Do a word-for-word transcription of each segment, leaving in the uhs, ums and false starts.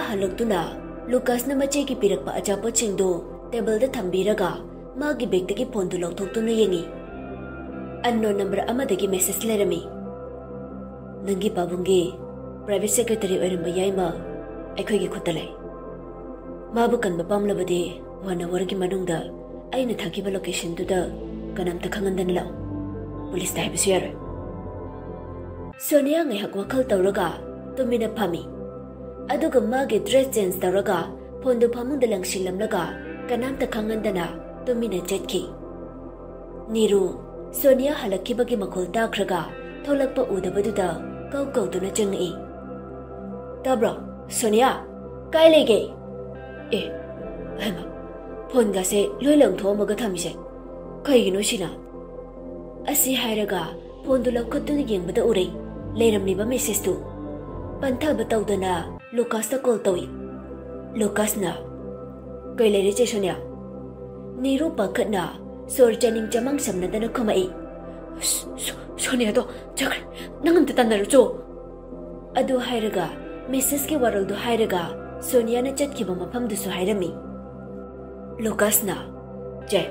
ꯍꯜꯂꯛꯇꯨꯅ ꯂꯨꯀꯥꯁꯅ ꯃꯆꯦꯒꯤ ꯄꯤꯔꯛꯄ ꯑꯆꯥꯄꯣꯠꯁꯤꯡꯗꯨ ꯇꯦꯕꯜꯗ ꯊꯝꯕꯤꯔꯒ ꯃꯥꯒꯤ ꯕꯦꯒꯇꯒꯤ ꯐꯣꯟꯗꯨ ꯂꯧꯊꯣꯛꯇꯨꯅ ꯌꯦꯡꯉꯤ꯫ ꯑꯟꯅꯣꯟ ꯅꯝꯕꯔ ꯑꯃꯗꯒꯤ ꯃꯦꯁꯦꯖ ꯂꯩꯔꯝꯃꯤ꯫ "ꯅꯪꯒꯤ ꯄꯥꯕꯨꯡꯒꯤ ꯄ꯭ꯔꯥꯏꯚꯦꯠ ꯁꯦꯀ꯭ꯔꯦꯇꯔꯤ ꯑꯣꯏꯔꯝꯕ ꯌꯥꯏꯃ ꯑꯩꯈꯣꯏꯒꯤ ꯈꯨꯠꯇ ꯂꯩ꯫ ꯃꯥꯕꯨ ꯀꯟꯕ ꯄꯥꯝꯂꯕꯗꯤ ꯋꯥꯟ ꯑꯋꯔꯒꯤ ꯃꯅꯨꯡꯗ ꯑꯩꯅ ꯊꯥꯈꯤꯕ ꯂꯣꯀꯦꯁꯟꯗꯨꯗ ꯀꯅꯥꯝꯇ ꯈꯪꯍꯟꯗꯅ ꯂꯥꯛꯎ꯫ ꯄꯨꯂꯤꯁꯇ ꯍꯥꯏꯕꯁꯨ ꯌꯥꯔꯣꯏ꯫" ꯁꯣꯅꯤꯌꯥ ꯉꯥꯏꯍꯥꯛ ꯋꯥꯈꯜ ꯇꯧꯔꯒ ꯇꯨꯃꯤꯟꯅ ꯐꯝꯃꯤ꯫ ꯑꯗꯨꯒ ꯃꯥꯒꯤ ꯗ꯭ꯔꯦꯁ ꯆꯦꯟꯖ ꯇꯧꯔꯒ ꯐꯣꯟꯗꯨ ꯐꯃꯨꯡꯗ ꯂꯪꯁꯤꯜꯂꯝꯂꯒ ꯀꯅꯥꯝꯇ ꯈꯪꯍꯟꯗꯅ ꯇꯨꯃꯤꯟꯅ ꯆꯠꯈꯤ꯫ ꯅꯤꯔꯨ ꯁꯣꯅꯤꯌꯥ ꯍꯜꯂꯛꯈꯤꯕꯒꯤ ꯃꯈꯣꯜ ꯇꯥꯈ꯭ꯔꯒ ꯊꯣꯛꯂꯛꯄ ꯎꯗꯕꯗꯨꯗ ꯀꯧ ꯀꯧꯗꯨꯅ ꯆꯪꯉꯛꯏ꯫ "ꯇꯥꯕ꯭ꯔꯣ? ꯁꯣꯅꯤꯌꯥ, ꯀꯥꯏ ꯂꯩꯒꯦ? ꯑꯦ, ꯍꯩꯃꯥ, ꯐꯣꯟꯒꯁꯦ ꯂꯣꯏ ꯂꯪꯊꯣꯛꯑꯝꯃꯒ ꯊꯝꯃꯤꯁꯦ ꯀꯩꯒꯤꯅꯣ ꯁꯤꯅ?" ꯑꯁꯤ ꯍꯥꯏꯔꯒ ꯐꯣꯟꯗꯨ ꯂꯧꯈꯠꯇꯨꯅ ꯌꯦꯡꯕꯗ ꯎꯔꯦ ꯂꯩꯔꯝꯂꯤꯕ ꯃꯦꯁꯦꯖꯇꯨ꯫ ꯄꯟꯊꯕ ꯇꯧꯗꯅ ꯂꯨꯀꯥꯁꯇ ꯀꯣꯜ ꯇꯧꯏ꯫ ꯂꯨꯀꯥꯁꯅ, "ꯀꯩ ꯂꯩꯔꯦ ꯆꯦ ꯁꯣꯅꯤꯌꯥ?" ꯅꯤꯔꯨ ꯄꯥꯈꯠꯅ ꯁꯣꯔ ꯆꯥꯅꯤꯡ ꯆꯃꯥꯡ ꯁꯝꯅꯗꯅ ꯈꯨꯝꯃꯛꯏ꯫ "ꯁꯣ-, ꯁꯣ-, ꯁꯣꯅꯤꯌꯥꯗꯣ ꯆꯠꯈ꯭ꯔꯦ꯫ ꯅꯪ ꯑꯝꯇ ꯇꯥꯟꯅꯔꯨꯆꯣ꯫" ꯑꯗꯨ ꯍꯥꯏꯔꯒ ꯃꯦꯁꯦꯖꯀꯤ ꯋꯥꯔꯣꯜꯗꯨ ꯍꯥꯏꯔꯒ ꯁꯣꯅꯤꯌꯥꯅ ꯆꯠꯈꯤꯕ ꯃꯐꯝꯗꯨꯁꯨ ꯍꯥꯏꯔꯝꯃꯤ꯫ ꯂꯨꯀꯥꯁꯅ, "ꯆꯦ,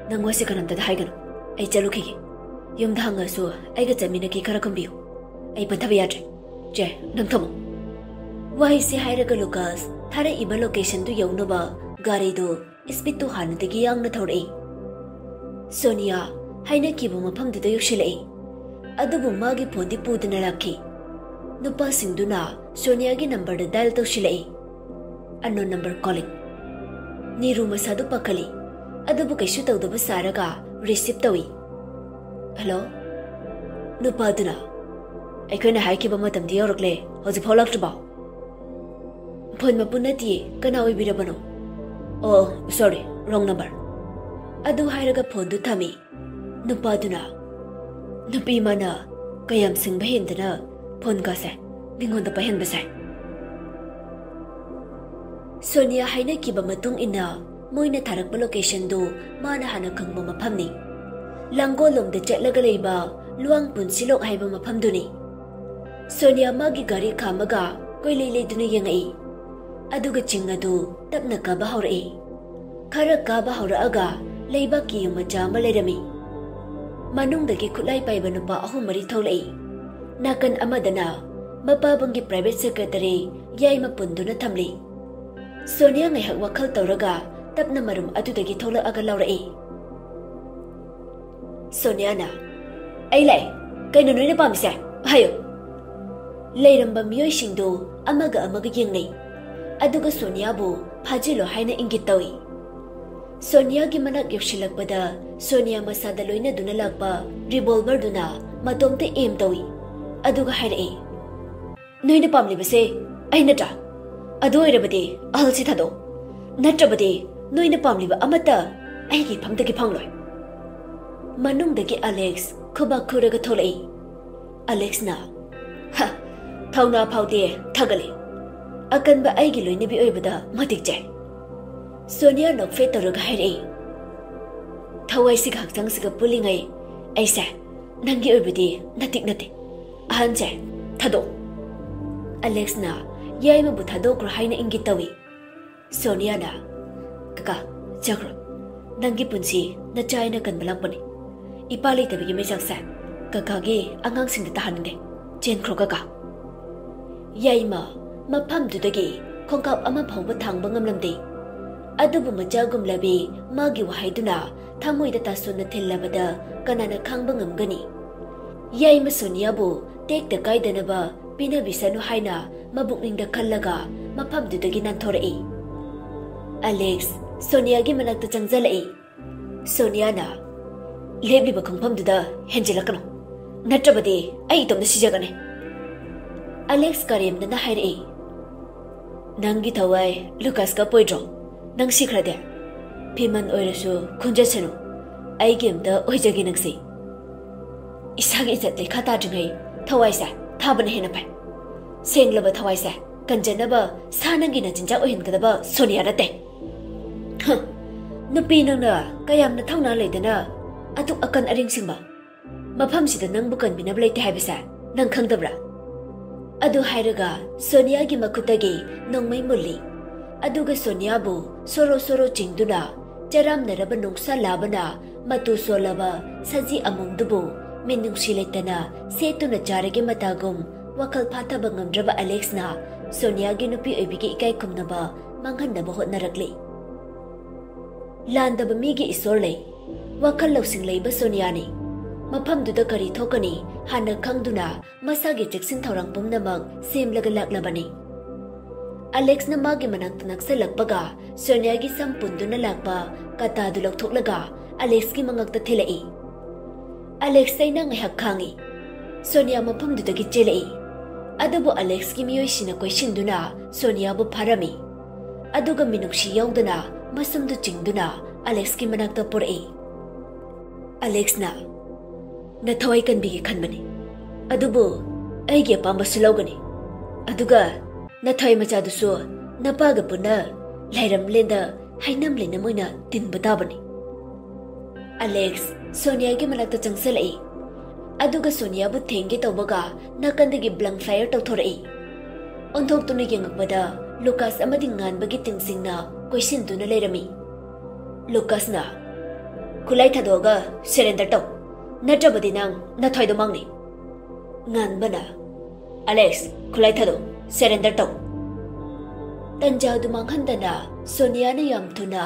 ꯅꯪ ꯋꯥꯁꯦ ꯀꯅꯥꯝꯇꯗ ꯍꯥꯏꯒꯅꯨ꯫ ꯑꯩ ꯆꯠꯂꯨꯈꯤꯒꯦ꯫ ꯌꯨꯝꯗ ꯍꯪꯉꯁꯨ ꯑꯩꯒ ꯆꯠꯃꯤꯟꯅꯈꯤ ꯈꯔ ꯈꯨꯝꯕꯤꯌꯨ꯫ ꯑꯩ ꯄꯟꯊꯕ ꯌꯥꯗ꯭ꯔꯦ꯫ ꯆꯦ, ꯅꯪ ꯊꯝꯃꯣ꯫" ꯋꯥꯍꯩꯁꯤ ꯍꯥꯏꯔꯒ ꯂꯨꯀꯥꯁ ꯊꯥꯔꯛꯏꯕ ꯂꯣꯀꯦꯁꯟꯗꯨ ꯌꯧꯅꯕ ꯒꯥꯔꯤꯗꯨ ꯏꯁꯄꯤꯠꯇꯨ ꯍꯥꯟꯅꯗꯒꯤ ꯌꯥꯡꯅ ꯊꯧꯔꯛꯏ꯫ ꯁꯣꯅꯤꯌꯥ ꯍꯥꯏꯅꯈꯤꯕ ꯃꯐꯝꯗꯨꯗ ꯌꯧꯁꯤꯜꯂꯛꯏ꯫ ꯑꯗꯨꯕꯨ ꯃꯥꯒꯤ ꯐꯣꯟꯗꯤ ꯄꯨꯗꯨꯅ ꯂꯥꯛꯈꯤ꯫ ꯅꯨꯄꯥꯁꯤꯡꯗꯨꯅ ꯁꯣꯅꯤꯌꯥꯒꯤ ꯅꯝꯕꯔꯗ ꯗꯥꯏꯜ ꯇꯧꯁꯤꯜꯂꯛꯏ꯫ Unknown number calling꯫ ꯅꯤꯔꯨ ꯃꯁꯥꯗꯨ ꯄꯥꯈꯠꯂꯤ, ꯑꯗꯨꯕꯨ ꯀꯩꯁꯨ ꯇꯧꯗꯕ ꯁꯥꯔꯒ ꯔꯤꯁꯤꯞ ꯇꯧꯏ꯫ "ꯍꯜꯂꯣ?" ꯅꯨꯄꯥꯗꯨꯅ, "ꯑꯩꯈꯣꯏꯅ ꯍꯥꯏꯈꯤꯕ ꯃꯇꯝꯗꯤ ꯌꯧꯔꯛꯂꯦ, ꯍꯧꯖꯤꯛꯐꯥꯎ ꯂꯥꯛꯇ꯭ꯔꯤꯕꯣ?" "ꯐꯣꯟ ꯃꯄꯨ ꯅꯠꯇꯤꯌꯦ, ꯀꯅꯥ ꯑꯣꯏꯕꯤꯔꯕꯅꯣ?" "ꯑꯣ, ꯁꯣꯔꯤ, ꯔꯣꯡ ꯅꯝꯕꯔ꯫" ꯑꯗꯨ ꯍꯥꯏꯔꯒ ꯐꯣꯟꯗꯨ ꯊꯝꯃꯤ꯫ ꯅꯨꯄꯥꯗꯨꯅ, "ꯅꯨꯄꯤ ꯃꯥꯅ ꯀꯌꯥꯝ ꯁꯤꯡꯕ ꯍꯦꯟꯗꯅ ꯐꯣꯟ ꯀꯥꯁꯦ ꯃꯤꯉꯣꯟꯗ ꯄꯥꯏꯍꯟꯕ ꯁꯥꯏ꯫" ꯁꯣꯅꯤꯌꯥ ꯍꯥꯏꯅꯈꯤꯕ ꯃꯇꯨꯡ ꯏꯟꯅ ꯃꯣꯏꯅ ꯊꯥꯔꯛꯄ ꯂꯣꯀꯦꯁꯟꯗꯨ ꯃꯥꯅ ꯍꯥꯟꯅ ꯈꯪꯕ ꯃꯐꯝꯅꯤ꯫ ꯂꯥꯡꯒꯣꯜꯂꯣꯝꯗ ꯆꯠꯂꯒ ꯂꯩꯕ ꯂꯨꯋꯥꯡ ꯄꯨꯟꯁꯤꯂꯣꯛ ꯍꯥꯏꯕ ꯃꯐꯝꯗꯨꯅꯤ꯫ ꯁꯣꯅꯤꯌꯥ ꯃꯥꯒꯤ ꯒꯥꯔꯤ ꯈꯥꯝꯃꯒ ꯀꯣꯏꯂꯩ ꯂꯩꯗꯨꯅ ꯌꯦꯡꯉꯛꯏ꯫ ꯑꯗꯨꯒ ꯆꯤꯡ ꯑꯗꯨ ꯇꯞꯅ ꯀꯥꯕ ꯍꯧꯔꯛꯏ꯫ ꯈꯔ ꯀꯥꯕ ꯍꯧꯔꯛꯑꯒ ꯂꯩꯕꯥꯛꯀꯤ ꯌꯨꯝ ꯃꯆꯥ ꯑꯃ ꯂꯩꯔꯝꯃꯤ꯫ ꯃꯅꯨꯡꯗꯒꯤ ꯈꯨꯠꯂꯥꯏ ꯄꯥꯏꯕ ꯅꯨꯄꯥ ꯑꯍꯨꯝ ꯃꯔꯤ ꯊꯣꯛꯂꯛꯏ꯫ ꯅꯥꯀꯟ ꯑꯃꯗꯅ ꯃꯄꯥꯕꯨꯡꯒꯤ private secretary ꯌꯥꯏꯃ ꯄꯨꯟꯗꯨꯅ ꯊꯝꯂꯤ꯫ ꯁꯣꯅꯤꯌꯥ ꯉꯥꯏꯍꯥꯛ ꯋꯥꯈꯜ ꯇꯧꯔꯒ ꯇꯞꯅ ꯃꯔꯨꯝ ꯑꯗꯨꯗꯒꯤ ꯊꯣꯛꯂꯛꯑꯒ ꯂꯥꯎꯔꯛꯏ꯫ ꯁꯣꯅꯤꯌꯥꯅ, "ꯑꯩ ꯂꯥꯛꯑꯦ꯫ ꯀꯩꯅꯣ ꯅꯣꯏꯅ ꯄꯥꯝꯃꯤꯁꯦ? ꯍꯥꯏꯌꯨ꯫" ꯂꯩꯔꯝꯕ ꯃꯤꯑꯣꯏꯁꯤꯡꯗꯨ ꯑꯃꯒ ꯑꯃꯒ ꯌꯦꯡꯅꯩ꯫ ꯑꯗꯨꯒ ꯁꯣꯅꯤꯌꯥꯕꯨ ꯐꯥꯖꯤꯜꯂꯣ ꯍꯥꯏꯅ ꯏꯪꯒꯤꯠ ꯇꯧꯏ꯫ ꯁꯣꯅꯤꯌꯥꯒꯤ ꯃꯅꯥꯛ ꯌꯧꯁꯤꯜꯂꯛꯄꯗ ꯁꯣꯅꯤꯌꯥ ꯃꯁꯥꯗ ꯂꯣꯏꯅꯗꯨꯅ ꯂꯥꯛꯄ revolverꯗꯨꯅ ꯃꯇꯣꯝꯇ aim ꯇꯧꯏ꯫ ꯑꯗꯨꯒ ꯍꯥꯏꯔꯛꯏ, "ꯅꯣꯏꯅ ꯄꯥꯝꯂꯤꯕꯁꯦ ꯑꯩ ꯅꯠꯇ꯭ꯔꯥ? ꯑꯗꯨ ꯑꯣꯏꯔꯕꯗꯤ ꯑꯍꯜꯁꯤ ꯊꯥꯗꯣꯛꯑꯣ꯫ ꯅꯠꯇ꯭ꯔꯕꯗꯤ ꯅꯣꯏꯅ ꯄꯥꯝꯂꯤꯕ ꯑꯃꯠꯇ ꯑꯩꯒꯤ ꯏꯐꯝꯗꯒꯤ ꯐꯪꯂꯣꯏ꯫" ꯃꯅꯨꯡꯗꯒꯤ ꯑꯂꯦꯛꯁ ꯈꯨꯕꯥꯛ ꯈꯨꯔꯒ ꯊꯣꯛꯂꯛꯏ꯫ ꯑꯂꯦꯛꯁꯅ, "ꯍ, ꯊꯧꯅꯥ ꯐꯥꯎꯗꯦ, ꯊꯥꯒꯠꯂꯤ꯫ ꯑꯀꯟꯕ ꯑꯩꯒꯤ ꯂꯣꯏꯅꯕꯤ ꯑꯣꯏꯕꯗ ꯃꯇꯤꯛ ꯆꯥꯏ꯫" ꯁꯣꯅꯤꯌꯥ ꯅꯣꯛꯐꯦꯠ ꯇꯧꯔꯒ ꯍꯥꯏꯔꯛꯏ, "ꯊꯋꯥꯏꯁꯤꯒ ꯍꯛꯆꯥꯡꯁꯤꯒ ꯄꯨꯜꯂꯤꯉꯩ ꯑꯩꯁꯦ ꯅꯪꯒꯤ ꯑꯣꯏꯕꯗꯤ ꯅꯇꯤꯛ ꯅꯠꯇꯦ꯫ ꯑꯍꯟꯁꯦ ꯊꯥꯗꯣꯛꯑꯣ꯫" ꯑꯂꯦꯛꯁꯅ ꯌꯥꯏꯃꯕꯨ ꯊꯥꯗꯣꯛꯈ꯭ꯔꯣ ꯍꯥꯏꯅ ꯏꯪꯒꯤꯠ ꯇꯧꯏ꯫ ꯁꯣꯅꯤꯌꯥꯅ, "ꯀꯀꯥ, ꯆꯠꯈ꯭ꯔꯣ꯫ ꯅꯪꯒꯤ ꯄꯨꯟꯁꯤ ꯅꯆꯥ ꯑꯩꯅ ꯀꯟꯕ ꯂꯥꯛꯄꯅꯤ꯫ ꯏꯄꯥ ꯂꯩꯇꯕꯒꯤ ꯃꯩꯆꯥꯛꯁꯦ ꯀꯀꯥꯒꯤ ꯑꯉꯥꯡꯁꯤꯡꯗ ꯇꯥꯍꯟꯅꯤꯡꯗꯦ꯫ ꯆꯦꯟꯈ꯭ꯔꯣ ꯀꯀꯥ꯫" ꯌꯥꯏꯃ ꯃꯐꯝꯗꯨꯗꯒꯤ ꯈꯣꯡꯀꯥꯞ ꯑꯃ ꯐꯥꯎꯕ ꯊꯥꯡꯕ ꯉꯝꯂꯝꯗꯦ꯫ ꯑꯗꯨꯕꯨ ꯃꯆꯥꯒꯨꯝꯂꯕꯤ ꯃꯥꯒꯤ ꯋꯥꯍꯩꯗꯨꯅ ꯊꯃꯣꯏꯗ ꯇꯥꯁꯣꯟꯅ ꯊꯤꯜꯂꯕꯗ ꯀꯅꯥꯅ ꯈꯥꯡꯕ ꯉꯝꯒꯅꯤ? ꯌꯥꯏꯃ ꯁꯣꯅꯤꯌꯥꯕꯨ ꯇꯦꯛꯇ ꯀꯥꯏꯗꯅꯕ ꯄꯤꯅꯕꯤꯁꯅꯨ ꯍꯥꯏꯅ ꯃꯕꯨꯛꯅꯤꯡꯗ ꯈꯜꯂꯒ ꯃꯐꯝꯗꯨꯗꯒꯤ ꯅꯥꯟꯊꯣꯔꯛꯏ꯫ ꯑꯂꯦꯛꯁ ꯁꯣꯅꯤꯌꯥꯒꯤ ꯃꯅꯥꯛꯇ ꯆꯪꯖꯜꯂꯛꯏ꯫ ꯁꯣꯅꯤꯌꯥꯅ, "ꯂꯦꯞꯂꯤꯕ ꯈꯣꯡꯐꯝꯗꯨꯗ ꯍꯦꯟꯖꯤꯜꯂꯛꯀꯅꯨ, ꯅꯠꯇ꯭ꯔꯕꯗꯤ ꯑꯩ ꯏꯇꯣꯝꯇ ꯁꯤꯖꯒꯅꯤ꯫" ꯑꯂꯦꯛꯁ ꯀꯔꯦꯝꯅꯅ ꯍꯥꯏꯔꯛꯏ, "ꯅꯪꯒꯤ ꯊꯋꯥꯏ ꯂꯨꯀꯥꯁ ꯀꯞꯄꯣꯏꯗ꯭ꯔꯣ? ꯅꯪ ꯁꯤꯈ꯭ꯔꯗꯤ? ꯐꯤꯃꯟ ꯑꯣꯏꯔꯁꯨ ꯈꯨꯟꯖꯠꯁꯅꯨ, ꯑꯩꯒꯤ ꯑꯝꯇ ꯑꯣꯏꯖꯒꯦ ꯅꯪꯁꯦ꯫ ꯏꯁꯥꯒꯤ ꯏꯖꯠ ꯂꯩꯈꯥ ꯇꯥꯗ꯭ꯔꯤꯉꯩ ꯊꯋꯥꯏꯁꯦ ꯊꯥꯕꯅ ꯍꯦꯟꯅ ꯐꯩ꯫ ꯁꯦꯡꯂꯕ ꯊꯋꯥꯏꯁꯦ ꯀꯟꯖꯅꯕ ꯁꯥ ꯅꯪꯒꯤ ꯅꯆꯤꯟꯖꯥꯛ ꯑꯣꯏꯍꯟꯒꯗꯕ ꯁꯣꯅꯤꯌꯥ ꯅꯠꯇꯦ꯫" "ꯍ, ꯅꯨꯄꯤ ꯅꯪꯅ ꯀꯌꯥꯝꯅ ꯊꯧꯅꯥ ꯂꯩꯗꯅ ꯑꯗꯨꯛ ꯑꯀꯟ ꯑꯔꯤꯡ ꯁꯤꯡꯕ? ꯃꯐꯝꯁꯤꯗ ꯅꯪꯕꯨ ꯀꯟꯕꯤꯅꯕ ꯂꯩꯇꯦ ꯍꯥꯏꯕꯁꯦ ꯅꯪ ꯈꯪꯗꯕ꯭ꯔꯥ?" ꯑꯗꯨ ꯍꯥꯏꯔꯒ ꯁꯣꯅꯤꯌꯥꯒꯤ ꯃꯈꯨꯠꯇꯒꯤ ꯅꯣꯡꯃꯩ ꯃꯨꯜꯂꯤ꯫ ꯑꯗꯨꯒ ꯁꯣꯅꯤꯌꯥꯕꯨ ꯁꯣꯔꯣ ꯁꯣꯔꯣ ꯆꯤꯡꯗꯨꯅ ꯆꯔꯥꯝꯅꯔꯕ ꯅꯨꯡꯁꯥ ꯂꯥꯕꯅ ꯃꯇꯨ ꯁꯣꯜꯂꯕ ꯁꯖꯤ ꯑꯃꯣꯝꯗꯨꯕꯨ ꯃꯤꯅꯨꯡꯁꯤ ꯂꯩꯇꯅ ꯁꯦꯠꯇꯨꯅ ꯆꯥꯔꯒꯦ ꯃꯇꯥꯒꯨꯝ ꯋꯥꯈꯜ ꯐꯥꯊꯕ ꯉꯝꯗ꯭ꯔꯕ ꯑꯂꯦꯛꯁꯅ ꯁꯣꯅꯤꯌꯥꯒꯤ ꯅꯨꯄꯤ ꯑꯣꯏꯕꯤꯒꯤ ꯏꯀꯥꯏ ꯈꯨꯝꯅꯕ ꯃꯥꯡꯍꯟꯅꯕ ꯍꯣꯠꯅꯔꯛꯂꯤ꯫ ꯂꯥꯟꯗꯕ ꯃꯤꯒꯤ ꯏꯁꯣꯔ ꯂꯩ꯫ ꯋꯥꯈꯜ ꯂꯧꯁꯤꯡ ꯂꯩꯕ ꯁꯣꯅꯤꯌꯥꯅꯤ꯫ ꯃꯐꯝꯗꯨꯗ ꯀꯔꯤ ꯊꯣꯛꯀꯅꯤ ꯍꯥꯟꯅ ꯈꯪꯗꯨꯅ ꯃꯁꯥꯒꯤ ꯆꯦꯛꯁꯤꯟ ꯊꯧꯔꯥꯡ ꯄꯨꯝꯅꯃꯛ ꯁꯦꯝꯂꯒ ꯂꯥꯛꯂꯕꯅꯤ꯫ ꯑꯂꯦꯛꯁꯅ ꯃꯥꯒꯤ ꯃꯅꯥꯛꯇ ꯅꯛꯁꯜꯂꯛꯄꯒ ꯁꯣꯅꯤꯌꯥꯒꯤ ꯁꯝ ꯄꯨꯟꯗꯨꯅ ꯂꯥꯛꯄ ꯀꯇꯥꯗꯨ ꯂꯧꯊꯣꯛꯂꯒ ꯑꯂꯦꯛꯁꯀꯤ ꯃꯉꯛꯇ ꯊꯤꯜꯂꯛꯏ꯫ ꯑꯂꯦꯛꯁ ꯆꯩꯅ ꯉꯥꯏꯍꯥꯛ ꯈꯥꯡꯉꯤ꯫ ꯁꯣꯅꯤꯌꯥ ꯃꯐꯝꯗꯨꯗꯒꯤ ꯆꯦꯜꯂꯛꯏ꯫ ꯑꯗꯨꯕꯨ ꯑꯂꯦꯛꯁꯀꯤ ꯃꯤꯑꯣꯏꯁꯤꯡꯅ ꯀꯣꯏꯁꯤꯟꯗꯨꯅ ꯁꯣꯅꯤꯌꯥꯕꯨ ꯐꯥꯔꯝꯃꯤ꯫ ꯑꯗꯨꯒ ꯃꯤꯅꯨꯡꯁꯤ ꯌꯥꯎꯗꯅ ꯃꯁꯝꯗꯨ ꯆꯤꯡꯗꯨꯅ ꯑꯂꯦꯛꯁꯀꯤ ꯃꯅꯥꯛꯇ ꯄꯨꯔꯛꯏ꯫ ꯑꯂꯦꯛꯁꯅ, "ꯅꯊꯋꯥꯏ ꯀꯟꯕꯤꯒꯦ ꯈꯟꯕꯅꯤ, ꯑꯗꯨꯕꯨ ꯑꯩꯒꯤ ꯑꯄꯥꯝꯕꯁꯨ ꯂꯧꯒꯅꯤ꯫ ꯑꯗꯨꯒ ꯅꯊꯋꯥꯏ ꯃꯆꯥꯗꯨꯁꯨ ꯅꯄꯥꯒ ꯄꯨꯟꯅ ꯂꯥꯏꯔꯝꯂꯦꯟꯗ ꯍꯩꯅꯝ ꯂꯩꯅꯝ ꯑꯣꯏꯅ ꯇꯤꯟꯕ ꯇꯥꯕꯅꯤ꯫" ꯑꯂꯦꯛꯁ ꯁꯣꯅꯤꯌꯥꯒꯤ ꯃꯅꯥꯛꯇ ꯆꯪꯁꯤꯜꯂꯛꯏ꯫ ꯑꯗꯨꯒ ꯁꯣꯅꯤꯌꯥꯕꯨ ꯊꯦꯡꯒꯦ ꯇꯧꯕꯒ ꯅꯥꯀꯟꯗꯒꯤ ꯕ꯭ꯂꯥꯡ ꯐꯥꯌꯔ ꯇꯧꯊꯣꯔꯛꯏ꯫ ꯑꯣꯟꯊꯣꯛꯇꯨꯅ ꯌꯦꯡꯉꯛꯄꯗ ꯂꯨꯀꯥꯁ ꯑꯃꯗꯤ ꯉꯥꯟꯕꯒꯤ ꯇꯤꯡꯁꯤꯡꯅ ꯀꯣꯏꯁꯤꯟꯗꯨꯅ ꯂꯩꯔꯝꯃꯤ꯫ ꯂꯨꯀꯥꯁꯅ, "ꯈꯨꯠꯂꯥꯏ ꯊꯥꯗꯣꯛꯑꯒ ꯁꯔꯦꯟꯗꯔ ꯇꯧ, ꯅꯠꯇ꯭ꯔꯕꯗꯤ ꯅꯪ ꯅꯊꯣꯏꯗꯣ ꯃꯥꯡꯅꯤ꯫" ꯉꯥꯟꯕꯅ, "ꯑꯂꯦꯛꯁ, ꯈꯨꯠꯂꯥꯏ ꯊꯥꯗꯣꯛ, ꯁꯔꯦꯟꯗꯔ ꯇꯧ꯫" ꯇꯟꯖꯥꯗꯨ ꯃꯥꯡꯍꯟꯗꯅ ꯁꯣꯅꯤꯌꯥꯅ ꯌꯥꯝ ꯊꯨꯅ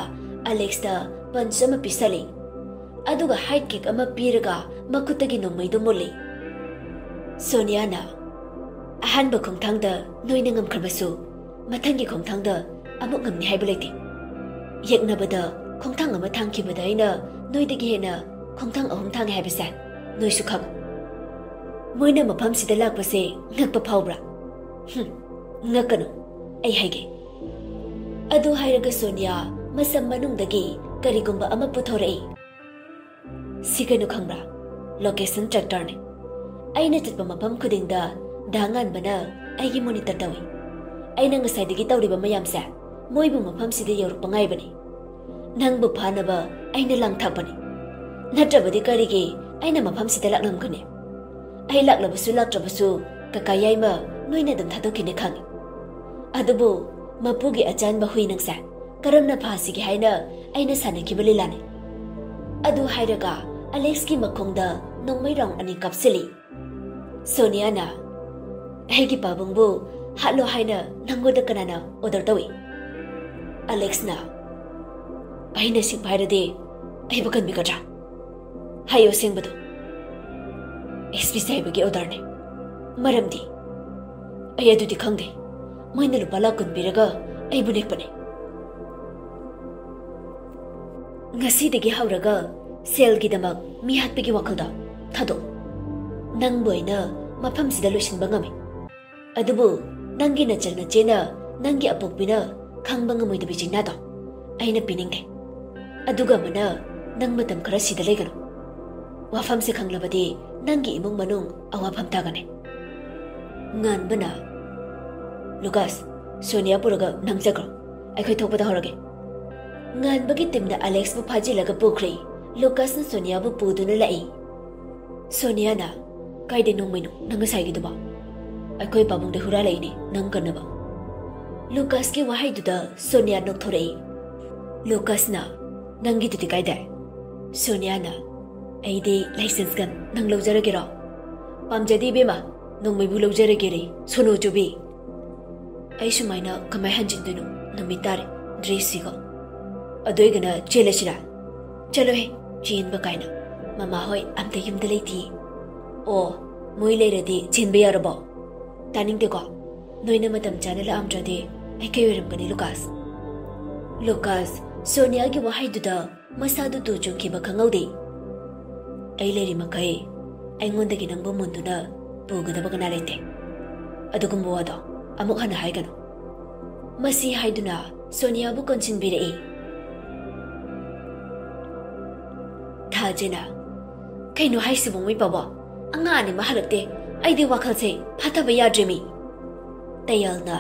ꯑꯂꯦꯛꯁꯇ ꯄꯟꯆ ꯑꯃ ꯄꯤꯁꯜꯂꯤ꯫ ꯑꯗꯨꯒ ꯍꯥꯏꯠ ꯀꯤꯛ ꯑꯃ ꯄꯤꯔꯒ ꯃꯈꯨꯠꯇꯒꯤ ꯅꯣꯡꯃꯩꯗꯨ ꯃꯨꯜꯂꯤ꯫ ꯁꯣꯅꯤꯌꯥꯅ, "ꯑꯍꯥꯟꯕ ꯈꯣꯡꯊꯥꯡꯗ ꯅꯣꯏꯅ ꯉꯝꯈ꯭ꯔꯕꯁꯨ, ꯃꯊꯪꯒꯤ ꯈꯣꯡꯊꯥꯡꯗ ꯑꯃꯨꯛ ꯉꯝꯅꯤ ꯍꯥꯏꯕ ꯂꯩꯇꯦ꯫ ꯌꯦꯛꯅꯕꯗ ꯈꯣꯡꯊꯥꯡ ꯑꯃ ꯊꯥꯡꯈꯤꯕꯗ ꯑꯩꯅ ꯅꯣꯏꯗꯒꯤ ꯍꯦꯟꯅ ꯈꯣꯡꯊꯥꯡ ꯑꯍꯨꯝ ꯊꯥꯡꯉꯦ ꯍꯥꯏꯕꯁꯦ ꯅꯣꯏꯁꯨ ꯈꯪꯉꯨ꯫ ꯃꯣꯏꯅ ꯃꯐꯝꯁꯤꯗ ꯂꯥꯛꯄꯁꯦ ꯉꯛꯄ ꯐꯥꯎꯕ꯭ꯔꯥ? ꯍꯨꯝ, ꯉꯛꯀꯅꯨ, ꯑꯩ ꯍꯥꯏꯒꯦ꯫" ꯑꯗꯨ ꯍꯥꯏꯔꯒ ꯁꯣꯅꯤꯌꯥ ꯃꯁꯝ ꯃꯅꯨꯡꯗꯒꯤ ꯀꯔꯤꯒꯨꯝꯕ ꯑꯃ ꯄꯨꯊꯣꯔꯛꯏ꯫ "ꯁꯤ ꯀꯩꯅꯣ ꯈꯪꯕ꯭ꯔꯥ? ꯂꯣꯀꯦꯁꯟ ꯇ꯭ꯔꯦꯛꯇꯔꯅꯤ꯫ ꯑꯩꯅ ꯆꯠꯄ ꯃꯐꯝ ꯈꯨꯗꯤꯡꯗ ꯗꯥ ꯉꯥꯟꯕꯅ ꯑꯩꯒꯤ ꯃꯣꯅꯤꯇꯔ ꯇꯧꯏ꯫ ꯑꯩꯅ ꯉꯁꯥꯏꯗꯒꯤ ꯇꯧꯔꯤꯕ ꯃꯌꯥꯝꯁꯦ ꯃꯣꯏꯕꯨ ꯃꯐꯝꯁꯤꯗ ꯌꯧꯔꯛꯄ ꯉꯥꯏꯕꯅꯤ꯫ ꯅꯪꯕꯨ ꯐꯥꯅꯕ ꯑꯩꯅ ꯂꯥꯡ ꯊꯥꯛꯄꯅꯤ꯫ ꯅꯠꯇ꯭ꯔꯕꯗꯤ ꯀꯔꯤꯒꯤ ꯑꯩꯅ ꯃꯐꯝꯁꯤꯗ ꯂꯥꯛꯂꯝꯒꯅꯤ? ꯑꯩ ꯂꯥꯛꯂꯕꯁꯨ ꯂꯥꯛꯇ꯭ꯔꯕꯁꯨ ꯀꯀꯥ ꯌꯥꯏꯃ ꯅꯣꯏꯅ ꯑꯗꯨꯝ ꯊꯥꯗꯣꯛꯈꯤꯅꯤ ꯈꯪꯉꯤ꯫ ꯑꯗꯨꯕꯨ ꯃꯄꯨꯒꯤ ꯑꯆꯥꯟꯕ ꯍꯨꯏ ꯅꯪꯁꯦ ꯀꯔꯝꯅ ꯐꯥꯁꯤꯒꯦ ꯍꯥꯏꯅ ꯑꯩꯅ ꯁꯥꯟꯅꯈꯤꯕ ꯂꯤꯂꯥꯅꯤ꯫ ꯑꯗꯨ ꯍꯥꯏꯔꯒ ꯑꯂꯦꯛꯁꯀꯤ ꯃꯈꯣꯡꯗ ꯅꯣꯡꯃꯩ ꯔꯥꯎꯟ ꯑꯅꯤ ꯀꯥꯞꯁꯤꯜꯂꯤ꯫ ꯁꯣꯅꯤꯌꯥꯅ, "ꯑꯩꯒꯤ ꯄꯥꯕꯨꯡꯕꯨ ꯍꯥꯠꯂꯣ ꯍꯥꯏꯅ ꯅꯪꯉꯣꯟꯗ ꯀꯅꯥꯅ ꯑꯣꯔꯗꯔ ꯇꯧꯏ?" ꯑꯂꯦꯛꯁꯅ, "ꯑꯩꯅ ꯑꯁꯦꯡꯕ ꯍꯥꯏꯔꯗꯤ ꯑꯩꯕꯨ ꯀꯟꯕꯤꯒꯗ꯭ꯔꯥ? ꯍꯥꯏꯌꯨ ꯑꯁꯦꯡꯕꯗꯣ꯫" "S P ꯁꯥꯍꯦꯕꯒꯤ ꯑꯣꯔꯗꯔꯅꯤ꯫ ꯃꯔꯝꯗꯤ ꯑꯩ ꯑꯗꯨꯗꯤ ꯈꯪꯗꯦ꯫ ꯃꯣꯏꯅ ꯂꯨꯄꯥ ꯂꯥꯈ ꯀꯨꯟ ꯄꯤꯔꯒ ꯑꯩꯕꯨ ꯅꯦꯛꯄꯅꯤ꯫ ꯉꯁꯤꯗꯒꯤ ꯍꯧꯔꯒ ꯁꯦꯜꯒꯤꯗꯃꯛ ꯃꯤ ꯍꯥꯠꯄꯒꯤ ꯋꯥꯈꯜꯗꯣ ꯊꯥꯗꯣꯛꯎ꯫ ꯅꯪꯕꯨ ꯑꯩꯅ ꯃꯐꯝꯁꯤꯗ ꯂꯣꯏꯁꯤꯟꯕ ꯉꯝꯃꯤ꯫ ꯑꯗꯨꯕꯨ ꯅꯪꯒꯤ ꯅꯆꯟ ꯅꯆꯦꯅ, ꯅꯪꯒꯤ ꯑꯄꯣꯛꯄꯤꯅ ꯈꯪꯕ ꯉꯝꯃꯣꯏꯗꯕ ꯆꯤꯡꯅꯥꯗꯣ ꯑꯩꯅ ꯄꯤꯅꯤꯡꯗꯦ꯫ ꯑꯗꯨꯒ ꯑꯃꯅ, ꯅꯪ ꯃꯇꯝ ꯈꯔ ꯁꯤꯗ ꯂꯩꯒꯅꯨ꯫ ꯋꯥꯐꯝꯁꯦ ꯈꯪꯂꯕꯗꯤ ꯅꯪꯒꯤ ꯏꯃꯨꯡ ꯃꯅꯨꯡ ꯑꯋꯥꯐꯝ ꯇꯥꯒꯅꯤ꯫" ꯉꯥꯟꯕꯅ, "ꯂꯨꯀꯥꯁ, ꯁꯣꯅꯤꯌꯥ ꯄꯨꯔꯒ ꯅꯪ ꯆꯠꯈ꯭ꯔꯣ꯫ ꯑꯩꯈꯣꯏ ꯊꯣꯛꯄ ꯇꯧꯍꯧꯔꯒꯦ꯫" ꯉꯥꯟꯕꯒꯤ ꯇꯤꯝꯅ ꯑꯂꯦꯛꯁꯄꯨ ꯐꯥꯖꯤꯜꯂꯒ ꯄꯨꯈ꯭ꯔꯦ꯫ ꯂꯨꯀꯥꯁꯅ ꯁꯣꯅꯤꯌꯥꯕꯨ ꯄꯨꯗꯨꯅ ꯂꯥꯛꯏ꯫ ꯁꯣꯅꯤꯌꯥꯅ, "ꯀꯥꯏꯗꯩ ꯅꯣꯡꯃꯩꯅꯣ ꯅꯪ ꯉꯁꯥꯏꯒꯤꯗꯨꯕꯣ?" "ꯑꯩꯈꯣꯏ ꯄꯥꯕꯨꯡꯗ ꯍꯨꯔꯥꯜꯂꯛꯏꯅꯦ ꯅꯪ ꯀꯟꯅꯕ꯫" ꯂꯨꯀꯥꯁꯀꯤ ꯋꯥꯍꯩꯗꯨꯗ ꯁꯣꯅꯤꯌꯥ ꯅꯣꯛꯊꯣꯔꯛꯏ꯫ ꯂꯨꯀꯥꯁꯅ, "ꯅꯪꯒꯤꯗꯨꯗꯤ ꯀꯥꯏꯗꯩ?" ꯁꯣꯅꯤꯌꯥꯅ, "ꯑꯩꯗꯤ ꯂꯥꯏꯁꯦꯟꯁ ꯒꯟ ꯅꯪ ꯂꯧꯖꯔꯒꯦꯔꯣ?" "ꯄꯥꯝꯖꯗꯦ ꯏꯕꯦꯝꯃ, ꯅꯣꯡꯃꯩꯕꯨ ꯂꯧꯖꯔꯒꯦꯔꯦ ꯁꯣꯅꯣ ꯆꯨꯕꯤ꯫ ꯑꯩ ꯁꯨꯃꯥꯏꯅ ꯀꯃꯥꯏ ꯍꯟꯖꯤꯟꯗꯣꯏꯅꯣ? ꯅꯨꯃꯤꯠ ꯇꯥꯔꯦ ꯗ꯭ꯔꯦꯁꯁꯤꯒ꯫ ꯑꯗꯨ ꯑꯣꯏꯒꯅ ꯆꯦꯜꯂꯁꯤꯔꯥ?" "ꯆꯠꯂꯣꯍꯦ, ꯆꯦꯟꯕ ꯀꯥꯏꯅ꯫ ꯃꯃꯥ ꯍꯣꯏ ꯑꯝꯇ ꯌꯨꯝꯗ ꯂꯩꯇꯦ꯫" "ꯑꯣ, ꯃꯣꯏ ꯂꯩꯔꯗꯤ ꯆꯦꯟꯕ ꯌꯥꯔꯕꯣ?" "ꯇꯥꯅꯤꯡꯗꯦꯀꯣ꯫ ꯅꯣꯏꯅ ꯃꯇꯝ ꯆꯥꯅ ꯂꯥꯛꯑꯝꯗ꯭ꯔꯗꯤ ꯑꯩ ꯀꯩ ꯑꯣꯏꯔꯝꯒꯅꯤ, ꯂꯨꯀꯥꯁ?" ꯂꯨꯀꯥꯁ, ꯁꯣꯅꯤꯌꯥꯒꯤ ꯋꯥꯍꯩꯗꯨꯗ ꯃꯁꯥꯗꯨ ꯇꯨ ꯆꯨꯡꯈꯤꯕ ꯈꯪꯍꯧꯗꯦ꯫ "ꯑꯩ ꯂꯩꯔꯤ ꯃꯈꯩ ꯑꯩꯉꯣꯟꯗꯒꯤ ꯅꯪꯕꯨ ꯃꯨꯟꯗꯨꯅ ꯄꯨꯒꯗꯕ ꯀꯅꯥ ꯂꯩꯇꯦ꯫ ꯑꯗꯨꯒꯨꯝꯕ ꯋꯥꯗꯣ ꯑꯃꯨꯛ ꯍꯟꯅ ꯍꯥꯏꯒꯅꯨ꯫" ꯃꯁꯤ ꯍꯥꯏꯗꯨꯅ ꯁꯣꯅꯤꯌꯥꯕꯨ ꯀꯣꯟꯁꯤꯟꯕꯤꯔꯛꯏ꯫ ꯊꯥꯖꯅ, "ꯀꯩꯅꯣ ꯍꯥꯏꯁꯤꯕꯣ ꯃꯣꯏ ꯄꯥꯕꯣ? ꯑꯉꯥꯡ ꯑꯅꯤꯃꯛ ꯍꯜꯂꯛꯇꯦ꯫ ꯑꯩꯗꯤ ꯋꯥꯈꯜꯁꯦ ꯐꯥꯊꯕ ꯌꯥꯗ꯭ꯔꯦꯃꯤ꯫" ꯇꯌꯥꯜꯅ,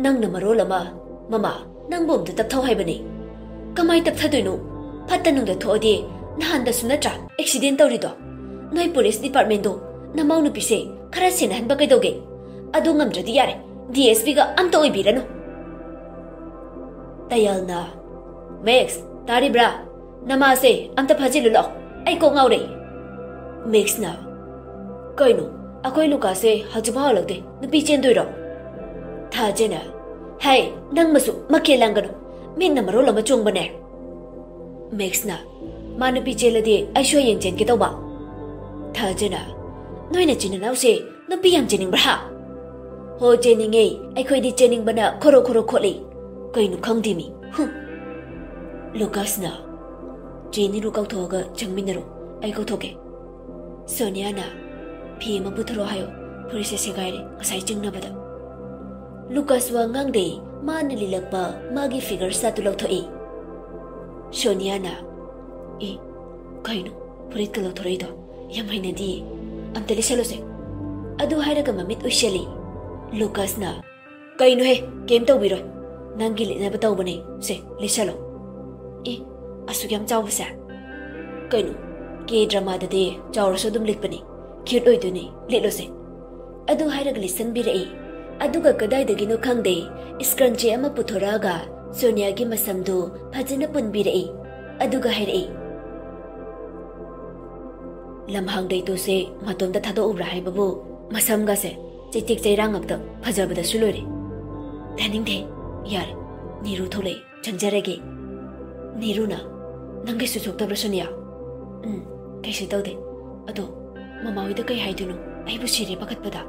"ꯅꯪꯅ ꯃꯔꯣꯜ ꯑꯃ, ꯃꯃꯥ, ꯅꯪꯕꯨ ꯑꯝꯇ ꯇꯞꯊꯧ ꯍꯥꯏꯕꯅꯦ꯫" "ꯀꯃꯥꯏ ꯇꯞꯊꯗꯣꯏꯅꯣ? ꯐꯠꯇ ꯅꯨꯡꯗ ꯊꯣꯛꯑꯗꯤ ꯅꯍꯥꯟꯗꯁꯨ ꯅꯠꯇ꯭ꯔꯥ ꯑꯦꯛꯁꯤꯗꯦꯟ ꯇꯧꯔꯤꯗꯣ? ꯅꯣꯏ ꯄꯨꯂꯤꯁ ꯗꯤꯄꯥꯔꯠꯃꯦꯟꯗꯣ ꯅꯃꯥꯎ ꯅꯨꯄꯤꯁꯦ ꯈꯔ ꯁꯦꯟꯅꯍꯟꯕ ꯀꯩꯗꯧꯒꯦ? ꯑꯗꯨ ꯉꯝꯗ꯭ꯔꯗꯤ ꯌꯥꯔꯦ, ꯗꯤ ꯑꯦꯁ ꯄꯤꯒ ꯑꯝꯇ ꯑꯣꯏꯕꯤꯔꯅꯨ꯫ ꯇꯌꯥꯜꯅ, "ꯃꯦꯛꯁ, ꯇꯥꯔꯤꯕ꯭ꯔꯥ? ꯅꯃꯥꯁꯦ ꯑꯝꯇ ꯐꯥꯖꯤꯜꯂꯨ ꯂꯥꯛꯑꯣ, ꯑꯩ ꯀꯣꯛ ꯉꯥꯎꯔꯦ꯫" ꯃꯦꯛꯁꯅ, "ꯀꯩꯅꯣ, ꯑꯩꯈꯣꯏ ꯂꯨꯀꯥꯁꯦ ꯍꯧꯖꯤꯛꯐꯥꯎ ꯍꯜꯂꯛꯇꯦ, ꯅꯨꯄꯤ ꯆꯦꯟꯗꯣꯏꯔꯣ?" ꯊꯥꯖꯅ, "ꯍꯥꯏ, ꯅꯪ ꯃꯁꯨ ꯃꯈꯦꯜ ꯂꯥꯡꯒꯅꯨ, ꯃꯤꯠꯅ ꯃꯔꯣꯜ ꯑꯃ ꯆꯣꯡꯕꯅꯦ꯫" ꯃꯦꯛꯁꯅ, "ꯃꯥ ꯅꯨꯄꯤ ꯆꯦꯜꯂꯗꯤ ꯑꯩꯁꯨ ꯍꯌꯦꯡ ꯆꯦꯟꯒꯦ ꯇꯧꯕ꯫" ꯊꯥꯖꯅ, "ꯅꯣꯏ ꯅꯆꯤꯟ ꯅꯅꯥꯎꯁꯦ ꯅꯨꯄꯤ ꯌꯥꯝ ꯆꯦꯟꯅꯤꯡꯕ꯭ꯔꯥ ꯍꯥ? ꯍꯣ, ꯆꯦꯟꯅꯤꯡꯉꯦ, ꯑꯩꯈꯣꯏꯗꯤ ꯆꯦꯟꯅꯤꯡꯕꯅ ꯈꯣꯔꯣ ꯈꯣꯔꯣ ꯈꯣꯠꯂꯤ꯫ ꯀꯩꯅꯣ ꯈꯪꯗꯦ ꯃꯤ꯫ ꯍꯨꯝ꯫" ꯂꯨꯀꯥꯁꯅ, "ꯆꯦ ꯅꯤꯔꯨ ꯀꯧꯊꯣꯛꯑꯒ ꯆꯪꯃꯤꯟꯅꯔꯣ, ꯑꯩ ꯀꯧꯊꯣꯛꯀꯦ꯫" ꯁꯣꯅꯤꯌꯥꯅ, "ꯐꯤ ꯑꯃ ꯄꯨꯊꯣꯔꯛꯑꯣ ꯍꯥꯏꯌꯣ, ꯐꯨꯔꯤꯠꯁꯦ ꯁꯦꯒꯥꯏꯔꯦ ꯉꯁꯥꯏ ꯆꯤꯡꯅꯕꯗ꯫" ꯂꯨꯀꯥꯁ ꯋꯥ ꯉꯥꯡꯗꯦ, ꯃꯥꯅ ꯂꯤꯜꯂꯛꯄ ꯃꯥꯒꯤ figure shot ꯇꯨ ꯂꯧꯊꯣꯛꯏ꯫ ꯁꯣꯅꯤꯌꯥꯅ, "ꯑꯦ, ꯀꯩꯅꯣ ꯐꯨꯔꯤꯠꯀ ꯂꯧꯊꯣꯔꯛꯏꯗꯣ? ꯌꯥꯝ ꯍꯩꯅꯗꯤꯌꯦ꯫ ꯑꯝꯇ ꯂꯤꯠꯁꯜꯂꯣꯁꯦ꯫" ꯑꯗꯨ ꯍꯥꯏꯔꯒ ꯃꯃꯤꯠ ꯎꯏꯁꯜꯂꯤ꯫ ꯂꯨꯀꯥꯁꯅ, "ꯀꯩꯅꯣꯍꯦ, ꯀꯩꯝ ꯇꯧꯕꯤꯔꯣꯏ꯫ ꯅꯪꯒꯤ ꯂꯤꯠꯅꯕ ꯇꯧꯕꯅꯦ꯫ ꯁꯦ, ꯂꯤꯠꯁꯜꯂꯣ꯫" "ꯑꯦ, ꯑꯁꯨꯛ ꯌꯥꯝ ꯆꯥꯎꯕꯁꯦ? ꯀꯩꯅꯣ, ꯀꯦ ꯗ꯭ꯔꯃꯥꯗꯗꯤ ꯆꯥꯎꯔꯁꯨ ꯑꯗꯨꯝ ꯂꯤꯠꯄꯅꯤ꯫ Cute ꯑꯣꯏꯗꯣꯏꯅꯤ, ꯂꯤꯠꯂꯣꯁꯦ꯫" ꯑꯗꯨ ꯍꯥꯏꯔꯒ ꯂꯤꯠꯁꯟꯕꯤꯔꯛꯏ꯫ ꯑꯗꯨꯒ ꯀꯗꯥꯏꯗꯒꯤꯅꯣ ꯈꯪꯗꯦ, scrunchie ꯑꯃ ꯄꯨꯊꯣꯔꯛꯑꯒ ꯁꯣꯅꯤꯌꯥꯒꯤ ꯃꯁꯝꯗꯨ ꯐꯖꯅ ꯄꯨꯟꯕꯤꯔꯛꯏ꯫ ꯑꯗꯨꯒ ꯍꯥꯏꯔꯛꯏ, "ꯂꯝꯍꯥꯡ ꯂꯩꯇꯣꯁꯦ ꯃꯇꯣꯝꯇ ꯊꯥꯗꯣꯛꯎꯕ꯭ꯔꯥ ꯍꯥꯏꯕꯕꯨ, ꯃꯁꯝꯒꯁꯦ ꯆꯩꯇꯦꯛ ꯆꯩꯔꯥꯡ ꯉꯥꯛꯇ, ꯐꯖꯕꯗꯁꯨ ꯂꯣꯏꯔꯦ꯫" "ꯇꯥꯅꯤꯡꯗꯦ꯫ ꯌꯥꯔꯦ, ꯅꯤꯔꯨ ꯊꯣꯛꯂꯛꯑꯦ, ꯆꯪꯖꯔꯒꯦ꯫" ꯅꯤꯔꯨꯅ, "ꯅꯪ ꯀꯩꯁꯨ ꯁꯣꯛꯇꯕ꯭ꯔꯣ, ꯁꯣꯅꯤꯌꯥ?" "ꯎꯝ, ꯀꯩꯁꯨ ꯇꯧꯗꯦ꯫ ꯑꯗꯣ ꯃꯃꯥ ꯍꯣꯏꯗ ꯀꯩ ꯍꯥꯏꯗꯣꯏꯅꯣ? ꯑꯩꯕꯨ ꯁꯤꯔꯦ ꯄꯥꯈꯠꯄꯗ꯫"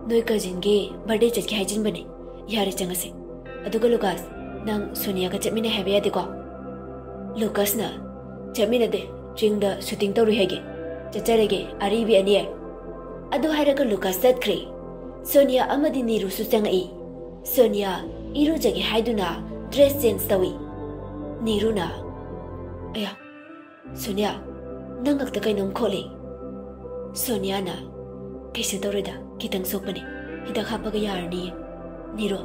"ꯅꯣꯏ cousinꯒꯤ birthday ꯆꯠꯀꯦ ꯍꯥꯏꯖꯤꯟꯕꯅꯦ꯫ ꯌꯥꯔꯦ, ꯆꯪꯉꯁꯦ꯫ ꯑꯗꯨꯒ ꯂꯨꯀꯥꯁ, ꯅꯪ ꯁꯣꯅꯤꯌꯥꯒ ꯆꯠꯃꯤꯟꯅꯩ ꯍꯥꯏꯕ ꯌꯥꯗꯦꯀꯣ?" ꯂꯨꯀꯥꯁꯅ, "ꯆꯠꯃꯤꯟꯅꯗꯦ, ꯆꯤꯡꯗ shooting ꯇꯧꯔꯨꯏ ꯍꯥꯏꯒꯦ꯫ ꯆꯠꯆꯔꯒꯦ, ꯑꯔꯤꯕꯤ ꯑꯅꯤ ꯑꯩ꯫" ꯑꯗꯨ ꯍꯥꯏꯔꯒ ꯂꯨꯀꯥꯁ ꯆꯠꯈ꯭ꯔꯦ꯫ ꯁꯣꯅꯤꯌꯥ ꯑꯃꯗꯤ ꯅꯤꯔꯨꯁꯨ ꯆꯪꯉꯛꯏ꯫ ꯁꯣꯅꯤꯌꯥ ꯏꯔꯨꯖꯒꯦ ꯍꯥꯏꯗꯨꯅ dress change ꯇꯧꯏ꯫ ꯅꯤꯔꯨꯅ, "ꯑꯌꯥ, ꯁꯣꯅꯤꯌꯥ, ꯅꯪ ꯉꯛꯇ ꯀꯩꯅꯣꯝ ꯈꯣꯠꯂꯤ꯫" ꯁꯣꯅꯤꯌꯥꯅ, "ꯀꯩꯁꯨ ꯇꯧꯔꯣꯏꯗ, ꯈꯤꯇꯪ ꯁꯣꯛꯄꯅꯦ꯫ ꯍꯤꯗꯥꯛ ꯍꯥꯞꯄꯒ ꯌꯥꯔꯅꯤꯌꯦ꯫ ꯅꯤꯔꯨ,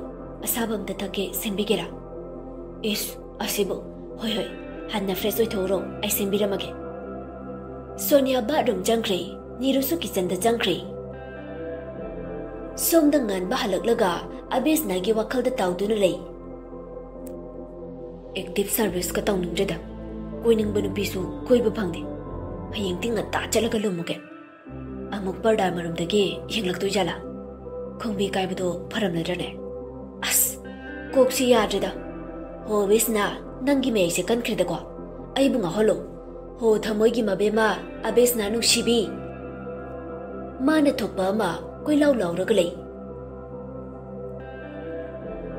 ꯑꯁꯥꯕ ꯑꯝꯇ ꯊꯛꯀꯦ, ꯁꯦꯝꯕꯤꯒꯦꯔꯥ?" "ꯏꯁ, ꯑꯁꯤꯕꯨ, ꯍꯣꯏ, ꯍꯣꯏ, ꯍꯥꯟꯅ fresh ꯑꯣꯏꯊꯣꯛꯎꯔꯣ, ꯑꯩ ꯁꯦꯝꯕꯤꯔꯝꯃꯒꯦ꯫" ꯁꯣꯅꯤꯌꯥ bathroom ꯆꯪꯈ꯭ꯔꯦ, ꯅꯤꯔꯨꯁꯨ kitchenꯗ ꯆꯪꯈ꯭ꯔꯦ꯫ ꯁꯣꯝꯗ ꯉꯥꯟꯕ ꯍꯜꯂꯛꯂꯒ ꯑꯕꯦꯁꯅꯥꯒꯤ ꯋꯥꯈꯜꯗ ꯇꯥꯎꯗꯨꯅ ꯂꯩ꯫ ꯑꯦꯛꯇꯤꯚ ꯁꯔꯚꯤꯁꯀ ꯇꯧꯅꯤꯡꯗ꯭ꯔꯦꯗ꯫ ꯀꯣꯏꯅꯤꯡꯕ ꯅꯨꯄꯤꯁꯨ ꯀꯣꯏꯕ ꯐꯪꯗꯦ꯫ ꯍꯌꯦꯡꯗꯤ ꯉꯟꯇꯥ ꯆꯠꯂꯒ ꯂꯨꯝꯃꯨꯒꯦ꯫ ꯑꯃꯨꯛ ꯄꯔꯗꯥ ꯃꯔꯨꯝꯗꯒꯤ ꯌꯦꯡꯂꯛꯇꯣꯏ ꯖꯥꯠꯂꯥ? ꯈꯣꯡꯕꯤ ꯀꯥꯏꯕꯗꯣ ꯐꯔꯝꯂꯗ꯭ꯔꯅꯦ? ꯑꯁ, ꯀꯣꯛꯁꯤ ꯌꯥꯗ꯭ꯔꯦꯗ꯫ ꯍꯣ ꯑꯕꯦꯁꯅꯥ, ꯅꯪꯒꯤ ꯃꯌꯥꯏꯁꯦ ꯀꯟꯈ꯭ꯔꯦꯗꯀꯣ꯫ ꯑꯩꯕꯨ ꯉꯥꯎꯍꯜꯂꯣ꯫ ꯍꯣ ꯊꯃꯣꯏꯒꯤ ꯃꯕꯦꯝꯃ, ꯑꯕꯦꯁꯅꯥ ꯅꯨꯡꯁꯤꯕꯤ꯫ ꯃꯥꯅ ꯊꯣꯛꯄ ꯑꯃ ꯀꯣꯏꯂꯥꯎ ꯂꯥꯎꯔꯒ ꯂꯩ꯫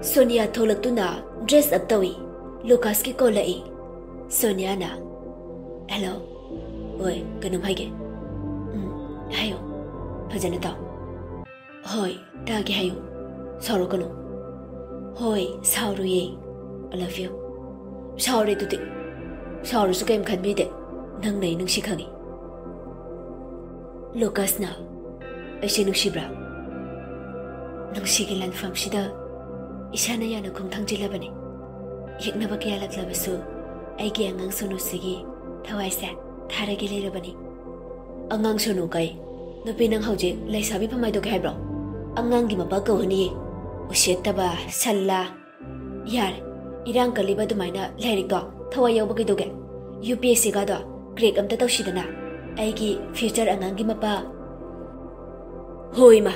ꯁꯣꯅꯤꯌꯥ ꯊꯣꯛꯂꯛꯇꯨꯅ ꯗ꯭ꯔꯦꯁ ꯑꯞ ꯇꯧꯏ꯫ ꯂꯨꯀꯥꯁꯀꯤ ꯀꯣꯜ ꯂꯥꯛꯏ꯫ ꯁꯣꯅꯤꯌꯥꯅ, "ꯍꯦꯜꯂꯣ꯫ ꯍꯣꯏ, ꯀꯩꯅꯣꯝ ꯍꯥꯏꯒꯦ꯫" "ꯎꯝ, ꯍꯥꯏꯌꯣ꯫ ꯐꯖꯅ ꯇꯥꯎ꯫" "ꯍꯣꯏ, ꯇꯥꯒꯦ ꯍꯥꯏꯌꯨ꯫ ꯁꯥꯎꯔꯛꯀꯅꯨ꯫" "ꯍꯣꯏ, ꯁꯥꯎꯔꯨꯌꯦ꯫ I love you꯫" "ꯁꯥꯎꯔꯦ ꯑꯗꯨꯗꯤ꯫ ꯁꯥꯎꯔꯁꯨ ꯀꯩꯝ ꯈꯟꯕꯤꯗꯦ꯫ ꯅꯪꯅ ꯑꯩ ꯅꯨꯡꯁꯤ ꯈꯪꯉꯤ꯫" ꯂꯨꯀꯥꯁꯅ, "ꯑꯩꯁꯦ ꯅꯨꯡꯁꯤꯕ꯭ꯔꯥ?" "ꯅꯨꯡꯁꯤꯒꯤ ꯂꯥꯟꯐꯝꯁꯤꯗ ꯏꯁꯥꯅ ꯌꯥꯅ ꯈꯣꯡꯊꯥꯡ ꯆꯤꯜꯂꯕꯅꯤ꯫ ꯌꯦꯛꯅꯕ ꯀꯌꯥ ꯂꯥꯛꯂꯕꯁꯨ ꯑꯩꯒꯤ ꯑꯉꯥꯡ ꯁꯣꯅꯨꯁꯤꯒꯤ ꯊꯋꯥꯏꯁꯦ ꯊꯥꯔꯒꯦ ꯂꯩꯔꯕꯅꯤ꯫" "ꯑꯉꯥꯡ ꯁꯣꯅꯨ ꯀꯥꯏ? ꯅꯨꯄꯤ, ꯅꯪ ꯍꯧꯖꯤꯛ ꯂꯩꯁꯥꯕꯤ ꯐꯝ ꯍꯥꯏꯗꯣꯛꯀꯦ ꯍꯥꯏꯕ꯭ꯔꯣ? ꯑꯉꯥꯡꯒꯤ ꯃꯄꯥ ꯀꯧꯍꯅꯤꯌꯦ꯫ ꯎꯁꯤꯠꯇꯕ, ꯁꯜꯂꯥ꯫" "ꯌꯥꯔꯦ, ꯏꯔꯥꯡ ꯀꯜꯂꯤꯕ ꯑꯗꯨꯃꯥꯏꯅ ꯂꯥꯏꯔꯤꯛꯇꯣ ꯊꯋꯥꯏ ꯌꯥꯎꯕ ꯀꯩꯗꯧꯒꯦ? ꯌꯨ ꯄꯤ ꯑꯦꯁ ꯁꯤꯒꯗꯣ ꯀ꯭ꯔꯦꯛ ꯑꯝꯇ ꯇꯧꯁꯤꯗꯅ꯫ ꯑꯩꯒꯤ ꯐ꯭ꯌꯨꯆꯔ ꯑꯉꯥꯡꯒꯤ ꯃꯄꯥ꯫" "ꯍꯣꯏ ꯏꯃꯥ,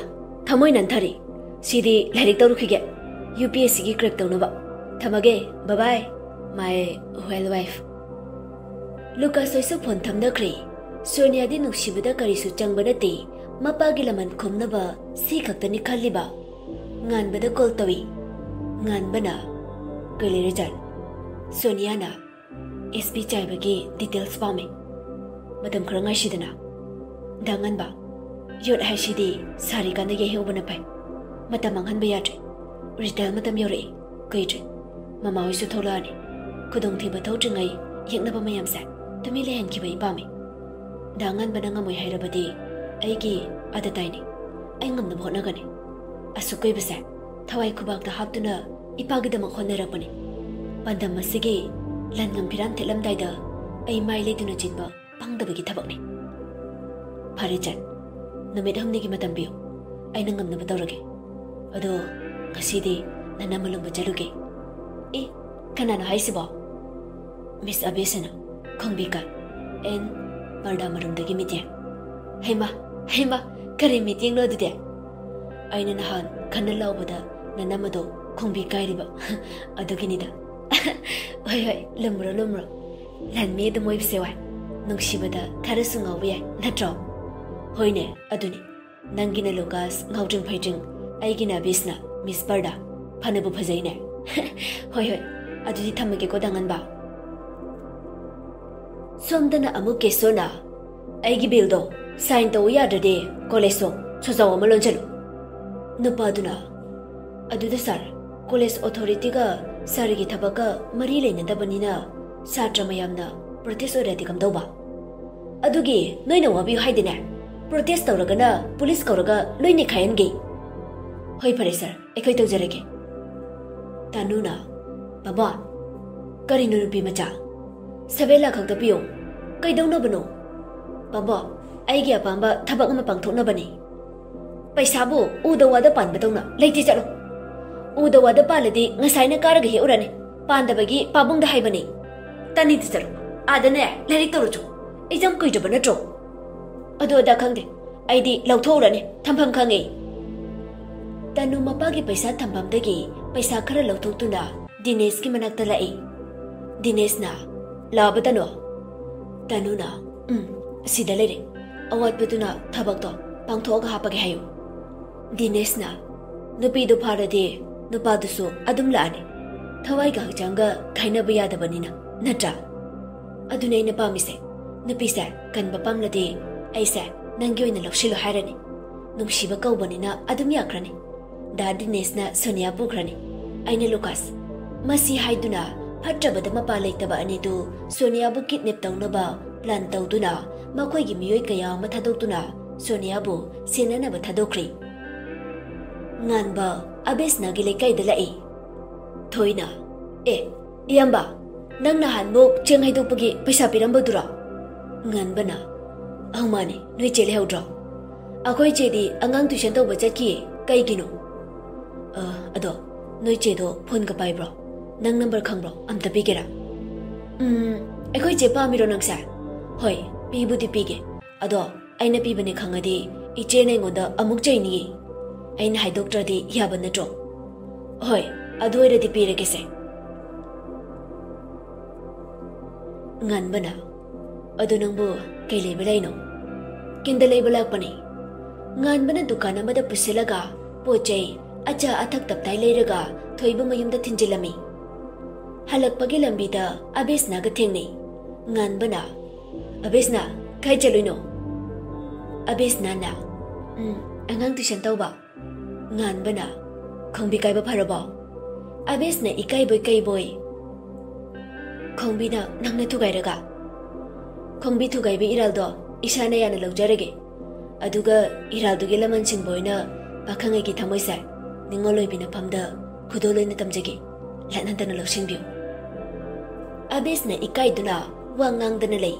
ꯊꯃꯣꯏ ꯅꯟꯊꯔꯤ꯫ ꯁꯤꯗꯤ ꯂꯥꯏꯔꯤꯛ ꯇꯧꯔꯨꯈꯤꯒꯦ, ꯌꯨ ꯄꯤ ꯑꯦꯁ ꯁꯤꯒꯤ ꯀ꯭ꯔꯦꯛ ꯇꯧꯅꯕ꯫ ꯊꯝꯃꯒꯦ, bye bye, my well wife꯫" ꯂꯨꯀꯥꯁ ꯍꯣꯏꯁꯨ ꯐꯣꯟ ꯊꯝꯅꯈ꯭ꯔꯦ꯫ ꯁꯣꯅꯤꯌꯥꯗꯤ ꯅꯨꯡꯁꯤꯕꯗ ꯀꯔꯤꯁꯨ ꯆꯪꯕ ꯅꯠꯇꯦ, ꯃꯄꯥꯒꯤ ꯂꯃꯟ ꯈꯨꯝꯅꯕ ꯁꯤ ꯈꯛꯇꯅꯤ ꯈꯜꯂꯤꯕ꯫ ꯉꯥꯟꯕꯗ ꯀꯣꯜ ꯇꯧꯏ꯫ ꯉꯥꯟꯕꯅ, "ꯀꯩ ꯂꯩꯔꯦ ꯖꯥꯠ?" ꯁꯣꯅꯤꯌꯥꯅ, "ꯑꯦꯁ ꯄꯤ ꯆꯥꯏꯕꯒꯤ ꯗꯤꯇꯦꯜꯁ ꯄꯥꯝꯃꯤ꯫ ꯃꯇꯝ ꯈꯔ ꯉꯥꯏꯁꯤꯗꯅ꯫" ꯗꯥ ꯉꯥꯟꯕ, "ꯌꯣꯠ ꯍꯥꯏꯁꯤꯗꯤ ꯁꯥꯔꯤꯀꯥꯟꯗ ꯌꯩꯍꯧꯕꯅ ꯐꯩ꯫ ꯃꯇꯝ ꯃꯥꯡꯍꯟꯕ ꯌꯥꯗ꯭ꯔꯦ꯫ ꯔꯤꯇꯥꯌꯔ ꯃꯇꯝ ꯌꯧꯔꯛꯑꯦ꯫ ꯀꯨꯏꯗ꯭ꯔꯦ꯫ ꯃꯃꯥ ꯍꯣꯏꯁꯨ ꯊꯣꯛꯂꯛꯑꯅꯤ꯫ ꯈꯨꯗꯣꯡꯊꯤꯕ ꯊꯣꯛꯇ꯭ꯔꯤꯉꯩ ꯌꯦꯛꯅꯕ ꯃꯌꯥꯝꯁꯦ ꯇꯨꯃꯤꯟ ꯂꯩꯍꯟꯈꯤꯕ ꯑꯩ ꯄꯥꯝꯃꯤ꯫" ꯗꯥ ꯉꯥꯟꯕꯅ ꯉꯝꯃꯣꯏ ꯍꯥꯏꯔꯕꯗꯤ ꯑꯩꯒꯤ ꯑꯗ ꯇꯥꯏꯅꯤ꯫ ꯑꯩ ꯉꯝꯅꯕ ꯍꯣꯠꯅꯒꯅꯤ꯫ ꯑꯁꯨꯛ ꯀꯨꯏꯕꯁꯦ ꯊꯋꯥꯏ ꯈꯨꯕꯥꯛꯇ ꯍꯥꯞꯇꯨꯅ ꯏꯄꯥꯒꯤꯗꯃꯛ ꯍꯣꯠꯅꯔꯛꯄꯅꯤ꯫ ꯄꯥꯟꯗꯝ ꯑꯁꯤꯒꯤ ꯂꯟꯉꯝ ꯐꯤꯔꯥꯟ ꯊꯦꯠꯂꯝꯗꯥꯏꯗ ꯑꯩ ꯃꯥꯏ ꯂꯩꯗꯨꯅ ꯆꯤꯟꯕ ꯄꯪꯗꯕꯒꯤ ꯊꯕꯛꯅꯤ꯫ ꯐꯔꯦ ꯆꯟ, ꯅꯨꯃꯤꯠ ꯍꯨꯝꯅꯤꯒꯤ ꯃꯇꯝ ꯄꯤꯌꯨ꯫ ꯑꯩꯅ ꯉꯝꯅꯕ ꯇꯧꯔꯒꯦ꯫ ꯑꯗꯣ ꯉꯁꯤꯗꯤ ꯅꯅꯝꯃ ꯂꯨꯝꯕ ꯆꯠꯂꯨꯒꯦ꯫ ꯑꯦ, ꯀꯅꯥꯅꯣ ꯍꯥꯏꯁꯤꯕꯣ? ꯃꯤꯁ ꯑꯕꯦꯁꯅ ꯈꯣꯡꯕꯤ ꯀꯥꯏ꯫ ꯑꯦꯟ ꯄꯔꯗꯥ ꯃꯔꯨꯝꯗꯒꯤ ꯃꯤꯠꯌꯦꯡ꯫ ꯍꯩꯃꯥ, ꯍꯩꯃꯥ, ꯀꯔꯤ ꯃꯤꯠꯌꯦꯡꯅꯣ ꯑꯗꯨꯗꯤ? ꯑꯩꯅ ꯅꯍꯥꯟ ꯈꯟꯅ ꯂꯥꯎꯕꯗ ꯅꯅꯝꯃꯗꯣ ꯈꯣꯡꯕꯤ ꯀꯥꯏꯔꯤꯕ꯫ ꯑꯗꯨꯒꯤꯅꯤꯗ꯫ ꯍꯣꯏ, ꯍꯣꯏ, ꯂꯨꯝꯃꯨꯔꯣ, ꯂꯨꯝꯃꯨꯔꯣ꯫ ꯂꯥꯟꯃꯤ ꯑꯗꯨꯝ ꯑꯣꯏꯕꯁꯦ ꯋꯥꯏ꯫ ꯅꯨꯡꯁꯤꯕꯗ ꯈꯔꯁꯨ ꯉꯥꯎꯕ ꯌꯥꯏ, ꯅꯠꯇ꯭ꯔꯣ? ꯍꯣꯏꯅꯦ, ꯑꯗꯨꯅꯤ꯫ ꯅꯪꯒꯤꯅ ꯂꯨꯀꯥꯁ ꯉꯥꯎꯗ꯭ꯔꯤꯡ ꯐꯩꯗ꯭ꯔꯤꯡ, ꯑꯩꯒꯤꯅ ꯑꯕꯤꯁꯅ ꯃꯤꯁ ꯄꯔꯗꯥ꯫ ꯐꯅꯕꯨ ꯐꯖꯩꯅꯦ꯫ ꯍꯣꯏ, ꯍꯣꯏ, ꯑꯗꯨꯗꯤ ꯊꯝꯃꯒꯦꯀꯣ, ꯗꯥ ꯉꯟꯕ꯫ ꯁꯣꯝꯗꯅ ꯑꯃꯨꯛ ꯀꯦꯁꯣꯅ, "ꯑꯩꯒꯤ ꯕꯤꯜꯗꯣ ꯁꯥꯏꯟ ꯇꯧ ꯌꯥꯗ꯭ꯔꯗꯤ ꯀꯣꯂꯦꯖꯇꯣ ꯁꯣꯖꯥꯎ ꯑꯃ ꯂꯣꯟꯁꯤꯜꯂꯨ"꯫ ꯅꯨꯄꯥꯗꯨꯅ, "ꯑꯗꯨꯗ ꯁꯥꯔ, ꯀꯣꯂꯦꯖ ꯑꯣꯊꯣꯔꯤꯇꯤꯒ ꯁꯥꯔꯒꯤ ꯊꯕꯛꯀ ꯃꯔꯤ ꯂꯩꯅꯗꯕꯅꯤꯅ ꯁꯥꯇ꯭ꯔ ꯃꯌꯥꯝꯅ ꯄ꯭ꯔꯣꯇꯦꯁ ꯑꯣꯏꯔꯗꯤ ꯀꯝꯗꯧꯕ?" "ꯑꯗꯨꯒꯤ ꯅꯣꯏꯅ ꯋꯥꯕꯤꯌꯨ ꯍꯥꯏꯗꯤꯅꯦ, ꯄ꯭ꯔꯣꯇꯦꯁ ꯇꯧꯔꯒꯅ ꯄꯨꯂꯤꯁ ꯀꯧꯔꯒ ꯂꯣꯏ ꯅꯩꯈꯥꯏꯍꯟꯒꯦ"꯫ "ꯍꯣꯏ, ꯐꯔꯦ ꯁꯥꯔ, ꯑꯩꯈꯣꯏ ꯇꯧꯖꯔꯒꯦ"꯫ ꯇꯥꯅꯨꯅ, "ꯕꯥꯕꯥ, ꯀꯔꯤꯅꯣ ꯅꯨꯄꯤ ꯃꯆꯥ? ꯁꯚꯦꯟ ꯂꯥꯈ ꯈꯛꯇ ꯄꯤꯌꯣ꯫ ꯀꯩꯗꯧꯅꯕꯅꯣ?" "ꯕꯥꯕꯥ, ꯑꯩꯒꯤ ꯑꯄꯥꯝꯕ ꯊꯕꯛ ꯑꯃ ꯄꯥꯡꯊꯣꯛꯅꯕꯅꯤ"꯫ "ꯄꯩꯁꯥꯕꯨ ꯎꯗ ꯋꯥꯗ ꯄꯥꯟꯕꯗꯧꯅ ꯂꯩꯇꯦ, ꯆꯠꯂꯣ꯫ ꯎꯗ ꯋꯥꯗ ꯄꯥꯜꯂꯗꯤ ꯉꯁꯥꯏꯅ ꯀꯥꯔꯒ ꯍꯦꯛꯎꯔꯅꯤ꯫ ꯄꯥꯟꯗꯕꯒꯤ ꯄꯥꯕꯨꯡꯗ ꯍꯥꯏꯕꯅꯤ꯫ ꯇꯅꯤꯗ ꯆꯠꯂꯣ꯫ ꯑꯥꯗꯅꯦ ꯂꯥꯏꯔꯤꯛ ꯇꯧꯔꯨꯆꯣ꯫ ꯑꯦꯛꯖꯥꯝ ꯀꯨꯏꯗ꯭ꯔꯕ ꯅꯠꯇ꯭ꯔꯣ?" "ꯑꯗꯨ ꯑꯗꯥ ꯈꯪꯗꯦ꯫ ꯑꯩꯗꯤ ꯂꯧꯊꯣꯛꯎꯔꯅꯤ꯫ ꯊꯝꯐꯝ ꯈꯪꯉꯦ"꯫ ꯇꯅꯨ ꯃꯄꯥꯒꯤ ꯄꯩꯁꯥ ꯊꯝꯐꯝꯗꯒꯤ ꯄꯩꯁꯥ ꯈꯔ ꯂꯧꯊꯣꯛꯇꯨꯅ ꯗꯤꯅꯦꯁꯀꯤ ꯃꯅꯥꯛꯇ ꯂꯥꯛꯏ꯫ ꯗꯤꯅꯦꯁꯅ, "ꯂꯥꯛꯑꯕ, ꯇꯅꯨ?" ꯇꯅꯨꯅ, "ꯎꯝ, ꯑꯁꯤꯗ ꯂꯩꯔꯦ꯫ ꯑꯋꯥꯠꯄꯗꯨꯅ ꯊꯕꯛꯇꯣ ꯄꯥꯡꯊꯣꯛꯑꯒ ꯍꯥꯞꯄꯒꯦ ꯍꯥꯏꯌꯨ"꯫ ꯗꯤꯅꯦꯁꯅ, "ꯅꯨꯄꯤꯗꯨ ꯐꯥꯔꯗꯤ ꯅꯨꯄꯥꯗꯨꯁꯨ ꯑꯗꯨꯝ ꯂꯥꯛꯑꯅꯤ꯫ ꯊꯋꯥꯏꯒ ꯍꯛꯆꯥꯡꯒ ꯈꯥꯏꯅꯕ ꯌꯥꯗꯕꯅꯤꯅ, ꯅꯠꯇ꯭ꯔꯥ? ꯑꯗꯨꯅꯦ ꯑꯩꯅ ꯄꯥꯝꯃꯤꯁꯦ꯫ ꯅꯨꯄꯤꯁꯦ ꯀꯟꯕ ꯄꯥꯝꯂꯗꯤ ꯑꯩꯁꯦ ꯅꯪꯒꯤ ꯑꯣꯏꯅ ꯂꯧꯁꯤꯜꯂꯣ ꯍꯥꯏꯔꯅꯤ꯫ ꯅꯨꯡꯁꯤꯕ ꯀꯧꯕꯅꯤꯅ ꯑꯗꯨꯝ ꯌꯥꯈ꯭ꯔꯅꯤ"꯫ ꯗꯥ ꯗꯤꯅꯦꯁꯅ ꯁꯣꯅꯤꯌꯥ ꯄꯨꯈ꯭ꯔꯅꯤ꯫ ꯑꯩꯅ ꯂꯨꯀꯥꯁ, ꯃꯁꯤ ꯍꯥꯏꯗꯨꯅ ꯐꯠꯇ꯭ꯔꯕꯗ ꯃꯄꯥ ꯂꯩꯇꯕ ꯑꯅꯤꯗꯨ ꯁꯣꯅꯤꯌꯥꯕꯨ ꯀꯤꯗꯅꯦꯞ ꯇꯧꯅꯕ ꯄ꯭ꯂꯥꯟ ꯇꯧꯗꯨꯅ ꯃꯈꯣꯏꯒꯤ ꯃꯤꯑꯣꯏ ꯀꯌꯥ ꯑꯃ ꯊꯥꯗꯣꯛꯇꯨꯅ ꯁꯣꯅꯤꯌꯥꯕꯨ ꯁꯦꯟꯅꯅꯕ ꯊꯥꯗꯣꯛꯈ꯭ꯔꯤ꯫ ꯉꯥꯟꯕ ꯑꯕꯦꯁꯅꯥꯒꯤ ꯂꯩꯀꯥꯏꯗ ꯂꯥꯛꯏ꯫ ꯊꯣꯏꯅ, "ꯑꯦ, ꯏꯌꯥꯝꯕ, ꯅꯪ ꯅꯍꯥꯟꯃꯨꯛ ꯆꯦꯡ ꯍꯩꯗꯣꯛꯄꯒꯤ ꯄꯩꯁꯥ ꯄꯤꯔꯝꯕꯗꯨꯔꯣ?" ꯉꯥꯟꯕꯅ, "ꯑꯧ ꯃꯥꯅꯦ, ꯅꯣꯏ ꯆꯦ ꯂꯩꯍꯧꯗ꯭ꯔꯣ?" ꯑꯩꯈꯣꯏ ꯆꯦꯗꯤ ꯑꯉꯥꯡ tuition ꯇꯧꯕ ꯆꯠꯈꯤꯌꯦ꯫ ꯀꯩꯒꯤꯅꯣ? ꯑ, ꯑꯗꯣ, ꯅꯣꯏ ꯆꯦꯗꯣ phoneꯒ ꯄꯥꯏꯕ꯭ꯔꯣ? ꯅꯪ number ꯈꯪꯕ꯭ꯔꯣ? ꯑꯝꯇ ꯄꯤꯒꯦꯔꯥ? ꯎꯝ, ꯑꯩꯈꯣꯏ ꯆꯦ ꯄꯥꯝꯃꯤꯔꯣ ꯅꯪꯁꯦ? ꯍꯣꯏ, ꯄꯤꯕꯨꯗꯤ ꯄꯤꯒꯦ꯫ ꯑꯗꯣ, ꯑꯩꯅ ꯄꯤꯕꯅꯦ ꯈꯪꯉꯗꯤ ꯏꯆꯦꯅ ꯑꯩꯉꯣꯟꯗ ꯑꯃꯨꯛ ꯆꯩꯅꯤꯌꯦ꯫ ꯑꯩꯅ ꯍꯥꯏꯗꯣꯛꯇ꯭ꯔꯗꯤ ꯌꯥꯕ ꯅꯠꯇ꯭ꯔꯣ? ꯍꯣꯏ, ꯑꯗꯨ ꯑꯣꯏꯔꯗꯤ ꯄꯤꯔꯒꯦꯁꯦ꯫ ꯉꯥꯟꯕꯅ, "ꯑꯗꯨ ꯅꯪꯕꯨ ꯀꯩ ꯂꯩꯕ ꯂꯥꯛꯏꯅꯣ?" "ꯀꯤꯟꯗ ꯂꯩꯕ ꯂꯥꯛꯄꯅꯦ꯫" ꯉꯥꯟꯕꯅ ꯗꯨꯀꯥꯟ ꯑꯃꯗ ꯄꯨꯁꯤꯜꯂꯒ ꯄꯣꯠ ꯆꯩ ꯑꯆꯥ ꯑꯊꯛ ꯇꯞꯇꯥꯏ ꯂꯩꯔꯒ ꯊꯣꯏꯕ ꯃꯌꯨꯝꯗ ꯊꯤꯟꯖꯤꯜꯂꯝꯃꯤ꯫ ꯍꯜꯂꯛꯄꯒꯤ ꯂꯝꯕꯤꯗ ꯑꯕꯦꯁꯅꯥꯒ ꯊꯦꯡꯅꯩ꯫ ꯉꯥꯟꯕꯅ, "ꯑꯕꯦꯁꯅꯥ, ꯀꯥꯏ ꯆꯠꯂꯨꯏꯅꯣ?" ꯑꯕꯦꯁꯅꯥꯅ, "ꯎꯝ, ꯑꯉꯥꯡ tuition ꯇꯧꯕ꯫" ꯉꯥꯟꯕꯅ, "ꯈꯣꯡꯕꯤ ꯀꯥꯏꯕ ꯐꯔꯕꯣ?" ꯑꯕꯦꯁꯅ ꯏꯀꯥꯏꯕꯣꯏ ꯀꯩꯕꯣꯏ, "ꯈꯣꯡꯕꯤꯅ ꯅꯪꯅ ꯊꯨꯒꯥꯏꯔꯒ?" "ꯈꯣꯡꯕꯤ ꯊꯨꯒꯥꯏꯕ ꯏꯔꯥꯜꯗꯣ ꯏꯁꯥꯅ ꯌꯥꯅ ꯂꯧꯖꯔꯒꯦ꯫ ꯑꯗꯨꯒ ꯏꯔꯥꯜꯗꯨꯒꯤ ꯂꯃꯟ ꯁꯤꯡꯕ ꯑꯣꯏꯅ ꯄꯥꯈꯪ ꯑꯩꯒꯤ ꯊꯃꯣꯏꯁꯦ ꯅꯤꯡꯉꯣꯜ ꯑꯣꯏꯕꯤ ꯅꯐꯝꯗ ꯈꯨꯗꯣꯜ ꯑꯣꯏꯅ ꯇꯝꯖꯒꯦ꯫ ꯂꯠꯅꯗꯅ ꯂꯧꯁꯤꯟꯕꯤꯌꯨ꯫" ꯑꯕꯦꯁꯅ ꯏꯀꯥꯏꯗꯨꯅ ꯋꯥ ꯉꯥꯡꯗꯅ ꯂꯩ꯫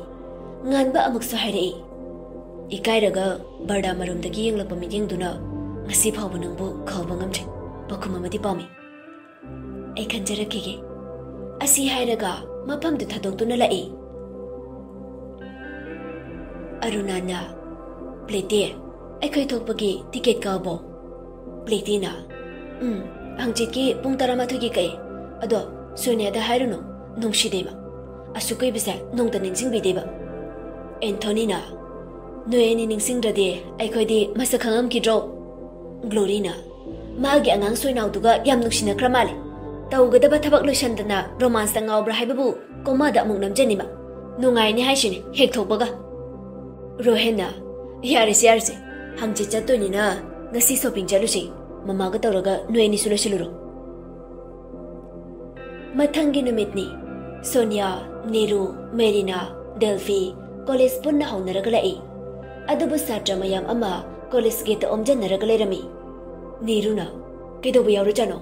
ꯉꯥꯟꯕ ꯑꯃꯨꯛꯁꯨ ꯍꯥꯏꯔꯛꯏ, "ꯏꯀꯥꯏꯔꯒ ꯕꯔꯗꯥ ꯃꯔꯨꯝꯗꯒꯤ ꯌꯦꯡꯂꯛꯄ ꯃꯤꯠꯌꯦꯡꯗꯨꯅ ꯉꯁꯤ ꯐꯥꯎꯕ ꯅꯪꯕꯨ ꯀꯥꯎꯕ ꯉꯝꯗ꯭ꯔꯤ꯫" ꯄꯥꯎꯈꯨꯝ ꯑꯃꯗꯤ ꯄꯥꯝꯃꯤ꯫ "ꯑꯩ ꯈꯟꯖꯔꯛꯈꯤꯒꯦ꯫" ꯑꯁꯤ ꯍꯥꯏꯔꯒ ꯃꯐꯝꯗꯨ ꯊꯥꯗꯣꯛꯇꯨꯅ ꯂꯥꯛꯏ꯫ ꯑꯔꯨꯅꯥꯅ, "ꯄ꯭ꯂꯦꯇꯤ, ꯑꯩꯈꯣꯏ ꯊꯣꯛꯄꯒꯤ ticket ꯀꯛꯑꯕꯣ?" ꯄ꯭ꯂꯦꯇꯤꯅ, "ꯎꯝ, ꯍꯪꯆꯤꯠꯀꯤ ꯄꯨꯡ ꯇꯔꯥꯃꯥꯊꯣꯏꯒꯤ ꯀꯛꯑꯦ꯫ ꯑꯗꯣ ꯁꯣꯅꯤꯌꯥꯗ ꯍꯥꯏꯔꯨꯅꯨ, ꯅꯨꯡꯁꯤꯗꯦꯕ꯫ ꯑꯁꯨꯛ ꯀꯨꯏꯕꯁꯦ ꯅꯣꯡꯇ ꯅꯤꯡꯁꯤꯡꯕꯤꯗꯦꯕ꯫" ꯑꯦꯟꯊꯣꯅꯤꯅ, "ꯅꯣꯏ ꯑꯅꯤ ꯅꯤꯡꯁꯤꯡꯗ꯭ꯔꯗꯤ ꯑꯩꯈꯣꯏꯗꯤ ꯃꯁꯛ ꯈꯪꯉꯝꯈꯤꯗ꯭ꯔꯣ?" ꯒ꯭ꯂꯣꯔꯤꯅ, "ꯃꯥꯒꯤ ꯑꯉꯥꯡ ꯁꯣꯏꯅꯥꯎꯗꯨꯒ ꯌꯥꯝ ꯅꯨꯡꯁꯤꯅꯈ꯭ꯔ ꯃꯥꯜꯂꯦ꯫ ꯇꯧꯒꯗꯕ ꯊꯕꯛ ꯂꯣꯏꯁꯟꯗꯅ romanceꯇ ꯉꯥꯎꯕ꯭ꯔꯥ ꯍꯥꯏꯕꯕꯨ ꯀꯣꯃꯥꯗ ꯑꯃꯨꯛ ꯅꯝꯖꯅꯤꯃ꯫ ꯅꯨꯡꯉꯥꯏꯅꯤ ꯍꯥꯏꯁꯤꯅꯤ ꯍꯦꯛ ꯊꯣꯛꯄꯒ꯫" ꯔꯣꯍꯟꯅ, "ꯌꯥꯔꯦꯁꯦ, ꯌꯥꯔꯦꯁꯦ꯫ ꯍꯪꯆꯤꯠ ꯆꯠꯇꯣꯏꯅꯤꯅ ꯉꯁꯤ shopping ꯆꯠꯂꯨꯁꯤ꯫ ꯃꯃꯥꯒ ꯇꯧꯔꯒ ꯅꯣꯏ ꯑꯅꯤꯁꯨ ꯂꯣꯏꯁꯤꯜꯂꯨꯔꯣ꯫" ꯃꯊꯪꯒꯤ ꯅꯨꯃꯤꯠꯅꯤ꯫ ꯁꯣꯅꯤꯌꯥ, ꯅꯤꯔꯨ, ꯃꯦꯔꯤꯅꯥ, ꯗꯦꯜꯐꯤ college ꯄꯨꯟꯅ ꯍꯧꯅꯔꯒ ꯂꯥꯛꯏ꯫ ꯑꯗꯨꯕꯨ ꯁꯥꯇ꯭ꯔ ꯃꯌꯥꯝ ꯑꯃ college gateꯇ ꯑꯣꯝꯖꯟꯅꯔꯒ ꯂꯩꯔꯝꯃꯤ꯫ ꯅꯤꯔꯨꯅ, "ꯀꯩꯗꯧꯕ ꯌꯥꯎꯔꯖꯥꯠꯅꯣ?"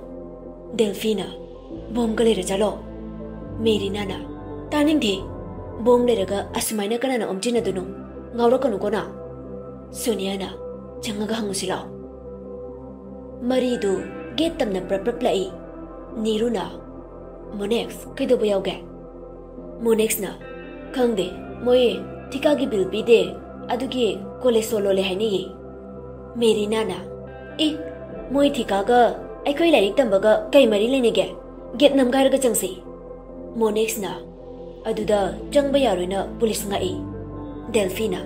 ꯗꯦꯜꯐꯤꯅ, "ꯕꯣꯝꯒ ꯂꯩꯔꯖꯥꯠꯂꯣ?" ꯃꯦꯔꯤꯅꯥꯅ, "ꯇꯥꯅꯤꯡꯗꯦ꯫ ꯕꯣꯝ ꯂꯩꯔꯒ ꯑꯁꯨꯃꯥꯏꯅ ꯀꯅꯥꯅ ꯑꯣꯝꯖꯤꯟꯅꯗꯣꯏꯅꯣ? ꯉꯥꯎꯔꯛꯀꯅꯨꯀꯣ ꯅꯪ꯫" ꯁꯣꯅꯤꯌꯥꯅ, ꯆꯪꯉꯒ ꯍꯪꯉꯨꯁꯤ ꯂꯥꯛꯑꯣ꯫ ꯃꯔꯤꯗꯨ ꯒꯦꯠ ꯇꯝꯅ ꯄ꯭ꯔꯞ ꯄ꯭ꯔꯞ ꯂꯥꯛꯏ꯫ ꯅꯤꯔꯨꯅ, "ꯃꯣꯅꯦꯛꯁ, ꯀꯩꯗꯧꯕ ꯌꯥꯎꯒꯦ?" ꯃꯣꯅꯦꯛꯁꯅ, "ꯈꯪꯗꯦ, ꯃꯣꯏ ꯊꯤꯀꯥꯒꯤ ꯕꯤꯜ ꯄꯤꯗꯦ, ꯑꯗꯨꯒꯤ ꯀꯣꯂꯦꯖ ꯁꯣ ꯂꯣꯜꯂꯦ ꯍꯥꯏꯅꯩꯌꯦ꯫" ꯃꯦꯔꯤꯅꯥꯅ, "ꯑꯦ, ꯃꯣꯏ ꯊꯤꯀꯥꯒ ꯑꯩꯈꯣꯏ ꯂꯥꯏꯔꯤꯛ ꯇꯝꯕꯒ ꯀꯩ ꯃꯔꯤ ꯂꯩꯅꯒꯦ? ꯒꯦꯠ ꯅꯝꯒꯥꯏꯔꯒ ꯆꯪꯁꯤ꯫" ꯃꯣꯅꯦꯛꯁꯅ, "ꯑꯗꯨꯗ ꯆꯪꯕ ꯌꯥꯔꯣꯏꯅ ꯄꯨꯂꯤꯁ ꯉꯥꯛꯏ꯫" ꯗꯦꯜꯐꯤꯅ,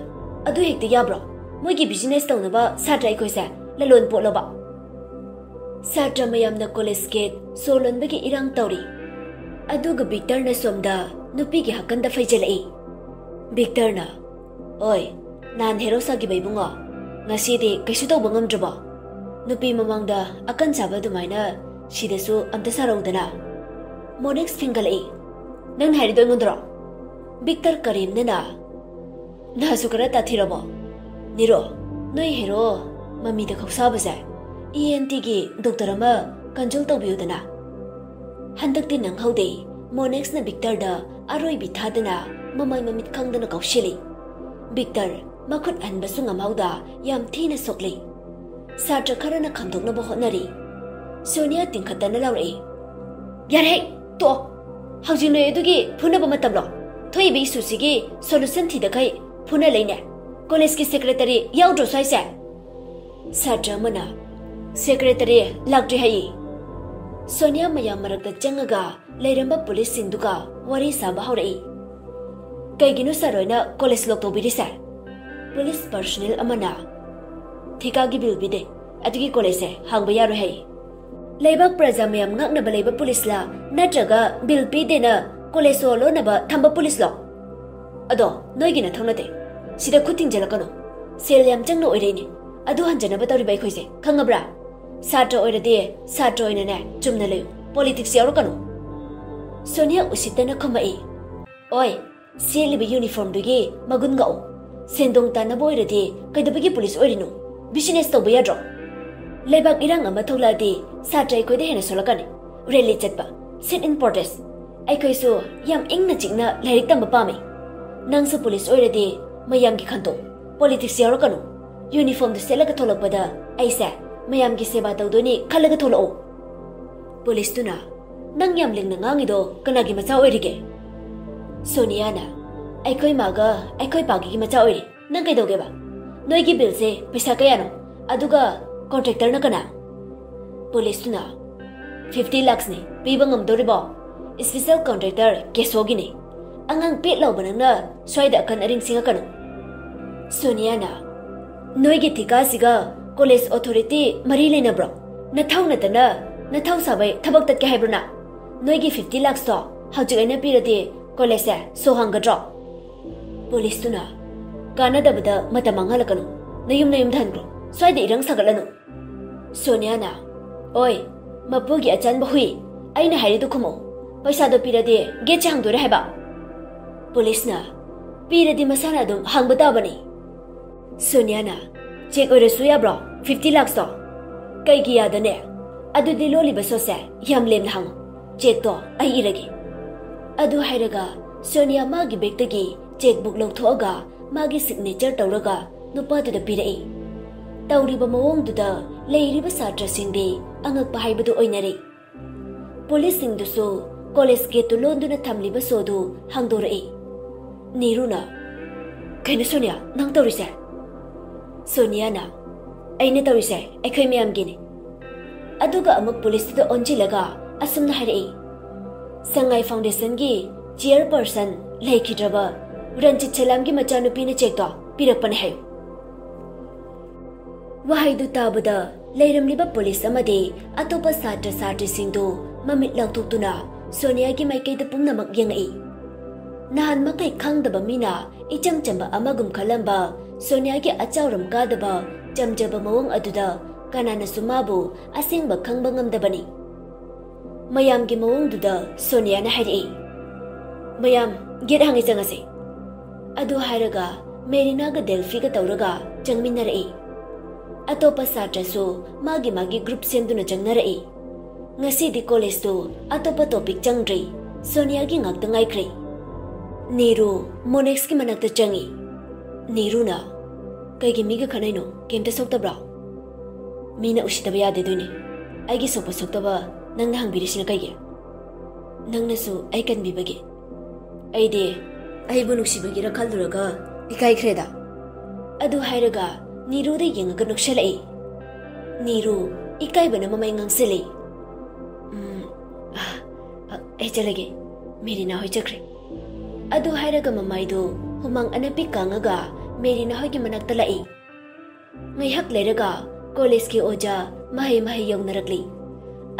"ꯑꯗꯨ ꯍꯦꯛꯇ ꯌꯥꯕ꯭ꯔꯣ? ꯃꯣꯏꯒꯤ ꯕꯤꯖꯤꯅꯦꯁ ꯇꯧꯅꯕ ꯁꯥꯇ꯭ꯔ ꯑꯩꯈꯣꯏꯁꯦ ꯂꯂꯣꯟ ꯄꯣꯠꯂꯣꯕ?" ꯁꯥꯇ꯭ꯔ ꯃꯌꯥꯝꯅ ꯀꯣꯂꯦꯖ ꯒꯦꯠ ꯁꯣ ꯂꯣꯟꯕꯒꯤ ꯏꯔꯥꯡ ꯇꯧꯔꯤ꯫ ꯑꯗꯨꯒ ꯕꯤꯛꯇꯔꯅ ꯁꯣꯝꯗ ꯅꯨꯄꯤꯒꯤ ꯍꯥꯀꯟꯗ ꯐꯩꯖꯤꯜꯂꯛꯏ꯫ ꯕꯤꯛꯇꯔꯅ, "ꯑꯣꯏ, ꯅꯍꯥꯟ ꯍꯦꯔꯣ ꯁꯥꯈꯤꯕ ꯏꯕꯨꯡꯉꯣ, ꯉꯁꯤꯗꯤ ꯀꯩꯁꯨ ꯇꯧꯕ ꯉꯝꯗ꯭ꯔꯕꯣ? ꯅꯨꯄꯤ ꯃꯃꯥꯡꯗ ꯑꯀꯟ ꯁꯥꯕ ꯑꯗꯨꯃꯥꯏꯅ ꯁꯤꯗꯁꯨ ꯑꯝꯇ ꯁꯥꯔꯧꯗꯅ꯫" ꯃꯣꯅꯦꯛꯁ ꯐꯤꯡꯒꯠꯂꯛꯏ꯫ "ꯅꯪꯅ ꯍꯥꯏꯔꯤꯗꯣ ꯑꯩꯉꯣꯟꯗꯔꯣ?" ꯕꯤꯛꯇꯔ ꯀꯔꯦꯝꯅꯅ, "ꯅꯍꯥꯁꯨ ꯈꯔ ꯇꯥꯊꯤꯔꯕꯣ? ꯅꯤꯔꯣ, ꯅꯣꯏ ꯍꯦꯔꯣ ꯃꯃꯤꯗ ꯈꯧꯁꯥꯕꯁꯦ ꯏ ꯑꯦꯟ ꯇꯤꯒꯤ ꯗꯣꯛꯇꯔ ꯑꯃ ꯀꯟꯁꯜ ꯇꯧꯕꯤꯌꯨꯗꯅ꯫" ꯍꯟꯗꯛꯇꯤ ꯅꯪꯍꯧꯗꯦ꯫ ꯃꯣꯅꯦꯛꯁꯅ ꯕꯤꯛꯇꯔꯗ ꯑꯔꯣꯏꯕꯤ ꯊꯥꯗꯅ ꯃꯃꯥꯏ ꯃꯃꯤꯠ ꯈꯪꯗꯅ ꯀꯥꯎꯁꯤꯜꯂꯤ꯫ ꯕꯤꯛꯇꯔ ꯃꯈꯨꯠ ꯍꯟꯕꯁꯨ ꯉꯝꯍꯧꯗ ꯌꯥꯝ ꯊꯤꯅ ꯁꯣꯛꯂꯤ꯫ ꯁꯥꯇ꯭ꯔ ꯈꯔꯅ ꯈꯥꯝꯗꯣꯛꯅꯕ ꯍꯣꯠꯅꯔꯤ꯫ ꯁꯣꯅꯤꯌꯥ ꯇꯤꯡꯈꯠꯇꯅ ꯂꯥꯎꯔꯛꯏ, "ꯌꯥꯔꯦ, ꯇꯣꯛꯑꯣ꯫ ꯍꯧꯖꯤꯛ ꯅꯣꯏ ꯑꯗꯨꯒꯤ ꯐꯨꯅꯕ ꯃꯇꯝꯂꯣ? ꯊꯣꯛꯏꯕ ꯏꯁꯨꯁꯤꯒꯤ ꯁꯣꯂꯨꯁꯟ ꯊꯤꯗꯈꯩ ꯐꯨꯅ ꯂꯩꯅꯦ꯫ ꯀꯣꯂꯦꯖꯀꯤ ꯁꯦꯀ꯭ꯔꯦꯇꯔꯤ ꯌꯥꯎꯗ꯭ꯔꯣ ꯁ꯭ꯋꯥꯏꯁꯦ?" ꯁꯥꯇ꯭ꯔ ꯑꯃꯅ, "ꯁꯦꯀ꯭ꯔꯦꯇꯔꯤ ꯂꯥꯛꯇ꯭ꯔꯤ ꯍꯥꯏꯌꯦ꯫" ꯁꯣꯅꯤꯌꯥ ꯃꯌꯥꯝ ꯃꯔꯛꯇ ꯆꯪꯉꯒ ꯂꯩꯔꯝꯕ ꯄꯨꯂꯤꯁꯁꯤꯡꯗꯨꯒ ꯋꯥꯔꯤ ꯁꯥꯕ ꯍꯧꯔꯛꯏ꯫ "ꯀꯩꯒꯤꯅꯣ ꯁꯥꯔ ꯍꯣꯏꯅ ꯀꯣꯂꯦꯖ ꯂꯣꯛ ꯇꯧꯕꯤꯔꯤꯁꯦ?" ꯄꯨꯂꯤꯁ ꯄꯔꯁꯣꯅꯦꯜ ꯑꯃꯅ, "ꯊꯤꯀꯥꯒꯤ ꯕꯤꯜ ꯄꯤꯗꯦ, ꯑꯗꯨꯒꯤ ꯀꯣꯂꯦꯖꯁꯦ ꯍꯥꯡꯕ ꯌꯥꯔꯣꯏ ꯍꯥꯏꯌꯦ꯫ ꯂꯩꯕꯥꯛ ꯄ꯭ꯔꯖꯥ ꯃꯌꯥꯝ ꯉꯥꯛꯅꯕ ꯂꯩꯕ ꯄꯨꯂꯤꯁꯂꯥ, ꯅꯠꯇ꯭ꯔꯒ ꯕꯤꯜ ꯄꯤꯗꯦꯅ ꯀꯣꯂꯦꯖ ꯁꯣ ꯂꯣꯟꯅꯕ ꯊꯝꯕ ꯄꯨꯂꯤꯁꯂꯣ? ꯑꯗꯣ ꯅꯣꯏꯒꯤ ꯅꯊꯧ ꯅꯠꯇꯦ꯫ ꯁꯤꯗ ꯈꯨꯠ ꯊꯤꯡꯖꯤꯜꯂꯛꯀꯅꯨ꯫ ꯁꯦꯜ ꯌꯥꯝ ꯆꯪꯅ ꯑꯣꯏꯔꯛꯏꯅꯦ꯫ ꯑꯗꯨ ꯍꯟꯖꯅꯕ ꯇꯧꯔꯤꯕ ꯑꯩꯈꯣꯏꯁꯦ, ꯈꯪꯉꯕ꯭ꯔꯥ? ꯁꯥꯇ꯭ꯔ ꯑꯣꯏꯔꯗꯤ ꯁꯥꯇ꯭ꯔ ꯑꯣꯏꯅꯅꯦ, ꯆꯨꯝꯅ ꯂꯩꯌꯨ꯫ ꯄꯣꯂꯤꯇꯤꯛꯁ ꯌꯥꯎꯔꯛꯀꯅꯨ꯫" ꯁꯣꯅꯤꯌꯥ ꯎꯁꯤꯠꯇꯅ ꯈꯨꯝꯃꯛꯏ, "ꯑꯣꯏ, ꯁꯦꯠꯂꯤꯕ ꯌꯨꯅꯤꯐꯣꯔꯝꯗꯨꯒꯤ ꯃꯒꯨꯟ ꯉꯛꯎ꯫ ꯁꯦꯟꯗꯣꯡ ꯇꯥꯟꯅꯕ ꯑꯣꯏꯔꯗꯤ ꯀꯩꯗꯧꯕꯒꯤ ꯄꯨꯂꯤꯁ ꯑꯣꯏꯔꯤꯅꯣ? ꯕꯤꯖꯤꯅꯦꯁ ꯇꯧꯕ ꯌꯥꯗ꯭ꯔꯣ? ꯂꯩꯕꯥꯛ ꯏꯔꯥꯡ ꯑꯃ ꯊꯣꯛꯂꯛꯑꯗꯤ ꯁꯥꯇ꯭ꯔ ꯑꯩꯈꯣꯏꯗ ꯍꯦꯟꯅ ꯁꯣꯛꯂꯛꯀꯅꯤ꯫ ꯔꯦꯂꯤ ꯆꯠꯄ, ꯁꯤꯠ ꯏꯟ ꯄ꯭ꯔꯣꯇꯦꯁ꯫ ꯑꯩꯈꯣꯏꯁꯨ ꯌꯥꯝ ꯏꯪꯅ ꯆꯤꯛꯅ ꯂꯥꯏꯔꯤꯛ ꯇꯝꯕ ꯄꯥꯝꯃꯤ꯫ ꯅꯪꯁꯨ ꯄꯨꯂꯤꯁ ꯑꯣꯏꯔꯗꯤ ꯃꯌꯥꯝꯒꯤ ꯈꯟꯗꯣꯛ, ꯄꯣꯂꯤꯇꯤꯛꯁ ꯌꯥꯎꯔꯛꯀꯅꯨ꯫" ꯌꯨꯅꯤꯐꯣꯔꯝꯗꯨ ꯁꯦꯠꯂꯒ ꯊꯣꯛꯂꯛꯄꯗ ꯑꯩꯁꯦ ꯃꯌꯥꯝꯒꯤ ꯁꯦꯕꯥ ꯇꯧꯗꯣꯏꯅꯤ ꯈꯜꯂꯒ ꯊꯣꯛꯂꯛꯑꯣ꯫ ꯄꯨꯂꯤꯁꯇꯨꯅ, "ꯅꯪ ꯌꯥꯝ ꯂꯤꯡꯅ ꯉꯥꯡꯉꯤꯗꯣ ꯀꯅꯥꯒꯤ ꯃꯆꯥ ꯑꯣꯏꯔꯤꯒꯦ?" ꯁꯣꯅꯤꯌꯥꯅ, "ꯑꯩꯈꯣꯏ ꯃꯥꯒ ꯑꯩꯈꯣꯏ ꯄꯥꯒꯤꯒꯤ ꯃꯆꯥ ꯑꯣꯏꯔꯤ꯫ ꯅꯪ ꯀꯩꯗꯧꯒꯦꯕ? ꯅꯣꯏꯒꯤ ꯕꯤꯜꯁꯦ ꯄꯩꯁꯥ ꯀꯌꯥꯅꯣ? ꯑꯗꯨꯒ ꯀꯣꯟꯇ꯭ꯔꯦꯛꯇꯔꯅ ꯀꯅꯥ?" ꯄꯨꯂꯤꯁꯇꯨꯅ, "ꯐꯤꯐꯇꯤ ꯂꯥꯛꯁꯅꯤ꯫ ꯄꯤꯕ ꯉꯝꯗꯣꯔꯤꯕꯣ? Special contractor ꯀꯦꯁꯣꯒꯤꯅꯤ꯫ ꯑꯉꯥꯡ ꯄꯦꯠ ꯂꯥꯎꯕ ꯅꯪꯅ ꯁ꯭ꯋꯥꯏꯗ ꯑꯀꯟ ꯑꯔꯤꯡ ꯁꯤꯡꯉꯛꯀꯅꯨ꯫" ꯁꯣꯅꯤꯌꯥꯅ, "ꯅꯣꯏꯒꯤ ꯊꯤꯀꯥꯁꯤꯒ ꯀꯣꯂꯦꯖ ꯑꯣꯊꯣꯔꯤꯇꯤ ꯃꯔꯤ ꯂꯩꯅꯕ꯭ꯔꯣ? ꯅꯊꯧ ꯅꯠꯇꯅ ꯅꯊꯧ ꯁꯥꯕꯩ ꯊꯕꯛ ꯇꯠꯀꯦ ꯍꯥꯏꯕ꯭ꯔꯣ ꯅꯪ? ꯅꯣꯏꯒꯤ ꯐꯤꯐꯇꯤ ꯂꯥꯛꯁꯇꯣ ꯍꯧꯖꯤꯛ ꯑꯩꯅ ꯄꯤꯔꯗꯤ ꯀꯣꯂꯦꯖꯁꯦ ꯁꯣ ꯍꯥꯡꯒꯗ꯭ꯔꯣ?" ꯄꯨꯂꯤꯁꯇꯨꯅ, "ꯀꯥꯟꯅꯗꯕꯗ ꯃꯇꯝ ꯃꯥꯡꯍꯜꯂꯛꯀꯅꯨ꯫ ꯅꯌꯨꯝ ꯅꯌꯨꯝꯗ ꯍꯟꯈ꯭ꯔꯣ꯫ ꯁ꯭ꯋꯥꯏꯗ ꯏꯔꯪ ꯁꯥꯒꯠꯂꯅꯨ꯫" ꯁꯣꯅꯤꯌꯥꯅ, "ꯑꯣꯏ, ꯃꯄꯨꯒꯤ ꯑꯆꯥꯟꯕ ꯍꯨꯏ, ꯑꯩꯅ ꯍꯥꯏꯔꯤꯗꯨ ꯈꯨꯝꯃꯨ꯫ ꯄꯩꯁꯥꯗꯣ ꯄꯤꯔꯗꯤ ꯒꯦꯠꯁꯦ ꯍꯥꯡꯗꯣꯏꯔꯦ ꯍꯥꯏꯕ?" ꯄꯨꯂꯤꯁꯅ, "ꯄꯤꯔꯗꯤ ꯃꯁꯥꯅ ꯑꯗꯨꯝ ꯍꯥꯡꯕ ꯇꯥꯕꯅꯤ꯫" ꯁꯣꯅꯤꯌꯥꯅ, "ꯆꯦꯛ ꯑꯣꯏꯔꯁꯨ ꯌꯥꯕ꯭ꯔꯣ? ꯐꯤꯐꯇꯤ ꯂꯥꯛꯁꯇꯣ?" "ꯀꯩꯒꯤ ꯌꯥꯗꯅꯦ? ꯑꯗꯨꯗꯤ ꯂꯣꯜꯂꯤꯕ ꯁꯣꯁꯦ ꯌꯥꯝ ꯂꯦꯝꯅ ꯍꯥꯡꯉꯨ꯫ ꯆꯦꯛꯇꯣ ꯑꯩ ꯏꯔꯒꯦ꯫" ꯑꯗꯨ ꯍꯥꯏꯔꯒ ꯁꯣꯅꯤꯌꯥ ꯃꯥꯒꯤ ꯕꯦꯒꯇꯒꯤ ꯆꯦꯛ ꯕꯨꯛ ꯂꯧꯊꯣꯛꯑꯒ ꯃꯥꯒꯤ ꯁꯤꯒꯅꯦꯆꯔ ꯇꯧꯔꯒ ꯅꯨꯄꯥꯗꯨꯗ ꯄꯤꯔꯛꯏ꯫ ꯇꯧꯔꯤꯕ ꯃꯑꯣꯡꯗꯨꯗ ꯂꯩꯔꯤꯕ ꯁꯥꯇ꯭ꯔꯁꯤꯡꯗꯤ ꯑꯉꯛꯄ ꯍꯥꯏꯕꯗꯨ ꯑꯣꯏꯅꯔꯦ꯫ ꯄꯨꯂꯤꯁꯁꯤꯡꯗꯨꯁꯨ ꯀꯣꯂꯦꯖ ꯒꯦꯠꯇꯨ ꯂꯣꯟꯗꯨꯅ ꯊꯝꯂꯤꯕ ꯁꯣꯗꯨ ꯍꯥꯡꯗꯣꯔꯛꯏ꯫ ꯅꯤꯔꯨꯅ, "ꯀꯩꯅꯣ ꯁꯣꯅꯤꯌꯥ, ꯅꯪ ꯇꯧꯔꯤꯁꯦ?" ꯁꯣꯅꯤꯌꯥꯅ, "ꯑꯩꯅ ꯇꯧꯔꯤꯁꯦ ꯑꯩꯈꯣꯏ ꯃꯌꯥꯝꯒꯤꯅꯤ꯫" ꯑꯗꯨꯒ ꯑꯃꯨꯛ ꯄꯨꯂꯤꯁꯇꯨꯗ ꯑꯣꯟꯁꯤꯜꯂꯒ ꯑꯁꯨꯝꯅ ꯍꯥꯏꯔꯛꯏ, "ꯁꯉꯥꯏ ꯐꯥꯎꯟꯗꯦꯁꯟꯒꯤ ꯆꯤꯌꯔꯄꯔꯁꯟ ꯂꯩꯈꯤꯗ꯭ꯔꯕ ꯔꯟꯖꯤꯠ ꯁꯂꯥꯝꯒꯤ ꯃꯆꯥꯅꯨꯄꯤꯅ ꯆꯦꯛꯇꯣ ꯄꯤꯔꯛꯄꯅꯦ ꯍꯥꯏꯌꯨ꯫" ꯋꯥꯍꯩꯗꯨ ꯇꯥꯕꯗ ꯂꯩꯔꯝꯂꯤꯕ ꯄꯨꯂꯤꯁ ꯑꯃꯗꯤ ꯑꯇꯣꯞꯄ ꯁꯥꯇ꯭ꯔ ꯁꯥꯇ꯭ꯔꯤꯁꯤꯡꯗꯨ ꯃꯃꯤꯠ ꯂꯥꯎꯊꯣꯛꯇꯨꯅ ꯁꯣꯅꯤꯌꯥꯒꯤ ꯃꯥꯏꯀꯩꯗ ꯄꯨꯝꯅꯃꯛ ꯌꯦꯡꯉꯛꯏ꯫ ꯅꯍꯥꯟ ꯃꯈꯩ ꯈꯪꯗꯕ ꯃꯤꯅ ꯏꯆꯝ ꯆꯝꯕ ꯑꯃꯒꯨꯝ ꯈꯜꯂꯝꯕ ꯁꯣꯅꯤꯌꯥꯒꯤ ꯑꯆꯥꯎꯔꯝ ꯀꯥꯗꯕ ꯆꯝꯖꯕ ꯃꯑꯣꯡ ꯑꯗꯨꯗ ꯀꯅꯥꯅꯁꯨ ꯃꯥꯕꯨ ꯑꯁꯦꯡꯕ ꯈꯪꯕ ꯉꯝꯗꯕꯅꯤ꯫ ꯃꯌꯥꯝꯒꯤ ꯃꯑꯣꯡꯗꯨꯗ ꯁꯣꯅꯤꯌꯥꯅ ꯍꯥꯏꯔꯛꯏ, "ꯃꯌꯥꯝ, ꯒꯦꯠ ꯍꯥꯡꯉꯦ, ꯆꯪꯉꯁꯦ꯫" ꯑꯗꯨ ꯍꯥꯏꯔꯒ ꯃꯦꯔꯤꯅꯥꯒ ꯗꯦꯜꯐꯤꯒ ꯇꯧꯔꯒ ꯆꯪꯃꯤꯟꯅꯔꯛꯏ꯫ ꯑꯇꯣꯞꯄ ꯁꯥꯇ꯭ꯔꯁꯨ ꯃꯥꯒꯤ ꯃꯥꯒꯤ ꯒ꯭ꯔꯨꯞ ꯁꯦꯝꯗꯨꯅ ꯆꯪꯅꯔꯛꯏ꯫ ꯉꯁꯤꯗꯤ ꯀꯣꯂꯦꯖꯇꯨ ꯑꯇꯣꯞꯄ ꯇꯣꯄꯤꯛ ꯆꯪꯗ꯭ꯔꯤ꯫ ꯁꯣꯅꯤꯌꯥꯒꯤ ꯉꯥꯛꯇ ꯉꯥꯏꯈ꯭ꯔꯦ꯫ ꯅꯤꯔꯨ ꯃꯣꯅꯦꯛꯁꯀꯤ ꯃꯅꯥꯛꯇ ꯆꯪꯉꯤ꯫ ꯅꯤꯔꯨꯅ, ꯀꯩꯒꯤ ꯃꯤꯒ ꯈꯠꯅꯩꯅꯣ? ꯀꯩꯝꯇ ꯁꯣꯛꯇꯕ꯭ꯔꯣ? ꯃꯤꯅ ꯎꯁꯤꯠꯇꯕ ꯌꯥꯗꯦꯗꯣꯏꯅꯦ꯫ ꯑꯩꯒꯤ ꯁꯣꯛꯄ ꯁꯣꯛꯇꯕ ꯅꯪꯅ ꯍꯪꯕꯤꯔꯤꯁꯤꯅ ꯀꯩꯒꯤ? ꯅꯪꯅꯁꯨ ꯑꯩ ꯀꯟꯕꯤꯕꯒꯤ꯫ ꯑꯩꯗꯤ ꯑꯩꯕꯨ ꯅꯨꯡꯁꯤꯕꯒꯤꯔ ꯈꯜꯂꯨꯔꯒ ꯏꯀꯥꯏꯈ꯭ꯔꯦꯗ꯫ ꯑꯗꯨ ꯍꯥꯏꯔꯒ ꯅꯤꯔꯨꯗ ꯌꯦꯡꯉꯒ ꯅꯣꯛꯁꯜꯂꯛꯏ꯫ ꯅꯤꯔꯨ ꯏꯀꯥꯏꯕꯅ ꯃꯃꯩ ꯉꯥꯡꯁꯤꯜꯂꯤ꯫ "ꯎꯝ, ꯑ, ꯑ, ꯑꯩ ꯆꯠꯂꯒꯦ꯫ ꯃꯦꯔꯤꯅꯥ ꯍꯣꯏ ꯆꯠꯈ꯭ꯔꯦ꯫" ꯑꯗꯨ ꯍꯥꯏꯔꯒ ꯃꯃꯥꯏꯗꯨ ꯍꯨꯃꯥꯡ ꯑꯅꯞꯄꯤ ꯀꯥꯡꯉꯒ ꯃꯦꯔꯤꯅꯥ ꯍꯣꯏꯒꯤ ꯃꯅꯥꯛꯇ ꯂꯥꯛꯏ꯫ ꯉꯥꯏꯍꯥꯛ ꯂꯩꯔꯒ ꯀꯣꯂꯦꯖꯀꯤ ꯑꯣꯖꯥ ꯃꯍꯩ ꯃꯍꯩ ꯌꯧꯅꯔꯛꯂꯤ꯫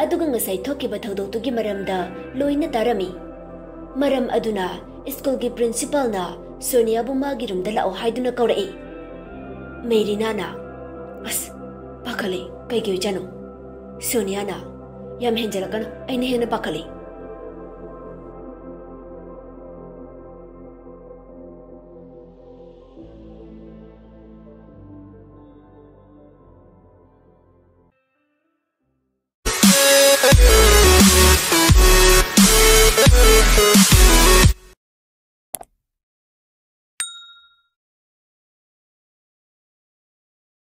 ꯑꯗꯨꯒ ꯉꯁꯥꯏ ꯊꯣꯛꯈꯤꯕ ꯊꯧꯗꯣꯛꯇꯨꯒꯤ ꯃꯔꯝꯗ ꯂꯣꯏꯅ ꯇꯥꯔꯝꯃꯤ꯫ ꯃꯔꯝ ꯑꯗꯨꯅ ꯁ꯭ꯀꯨꯜꯒꯤ ꯄ꯭ꯔꯤꯟꯁꯤꯄꯥꯜꯅ ꯁꯣꯅꯤꯌꯥꯕꯨ ꯃꯥꯒꯤ ꯔꯨꯝꯗ ꯂꯥꯛꯑꯣ ꯍꯥꯏꯗꯨꯅ ꯀꯧꯔꯛꯏ꯫ ꯃꯦꯔꯤꯅꯥꯅ, "ꯑꯁ, ꯄꯥꯈꯠꯂꯦ, ꯀꯩꯒꯤ ꯑꯣꯏꯖꯥꯠꯅꯣ?" ꯁꯣꯅꯤꯌꯥꯅ, "ꯌꯥꯝ ꯍꯦꯟꯖꯜꯂꯛꯀꯅꯨ, ꯑꯩꯅ ꯍꯦꯟꯅ ꯄꯥꯈꯠꯂꯤ꯫"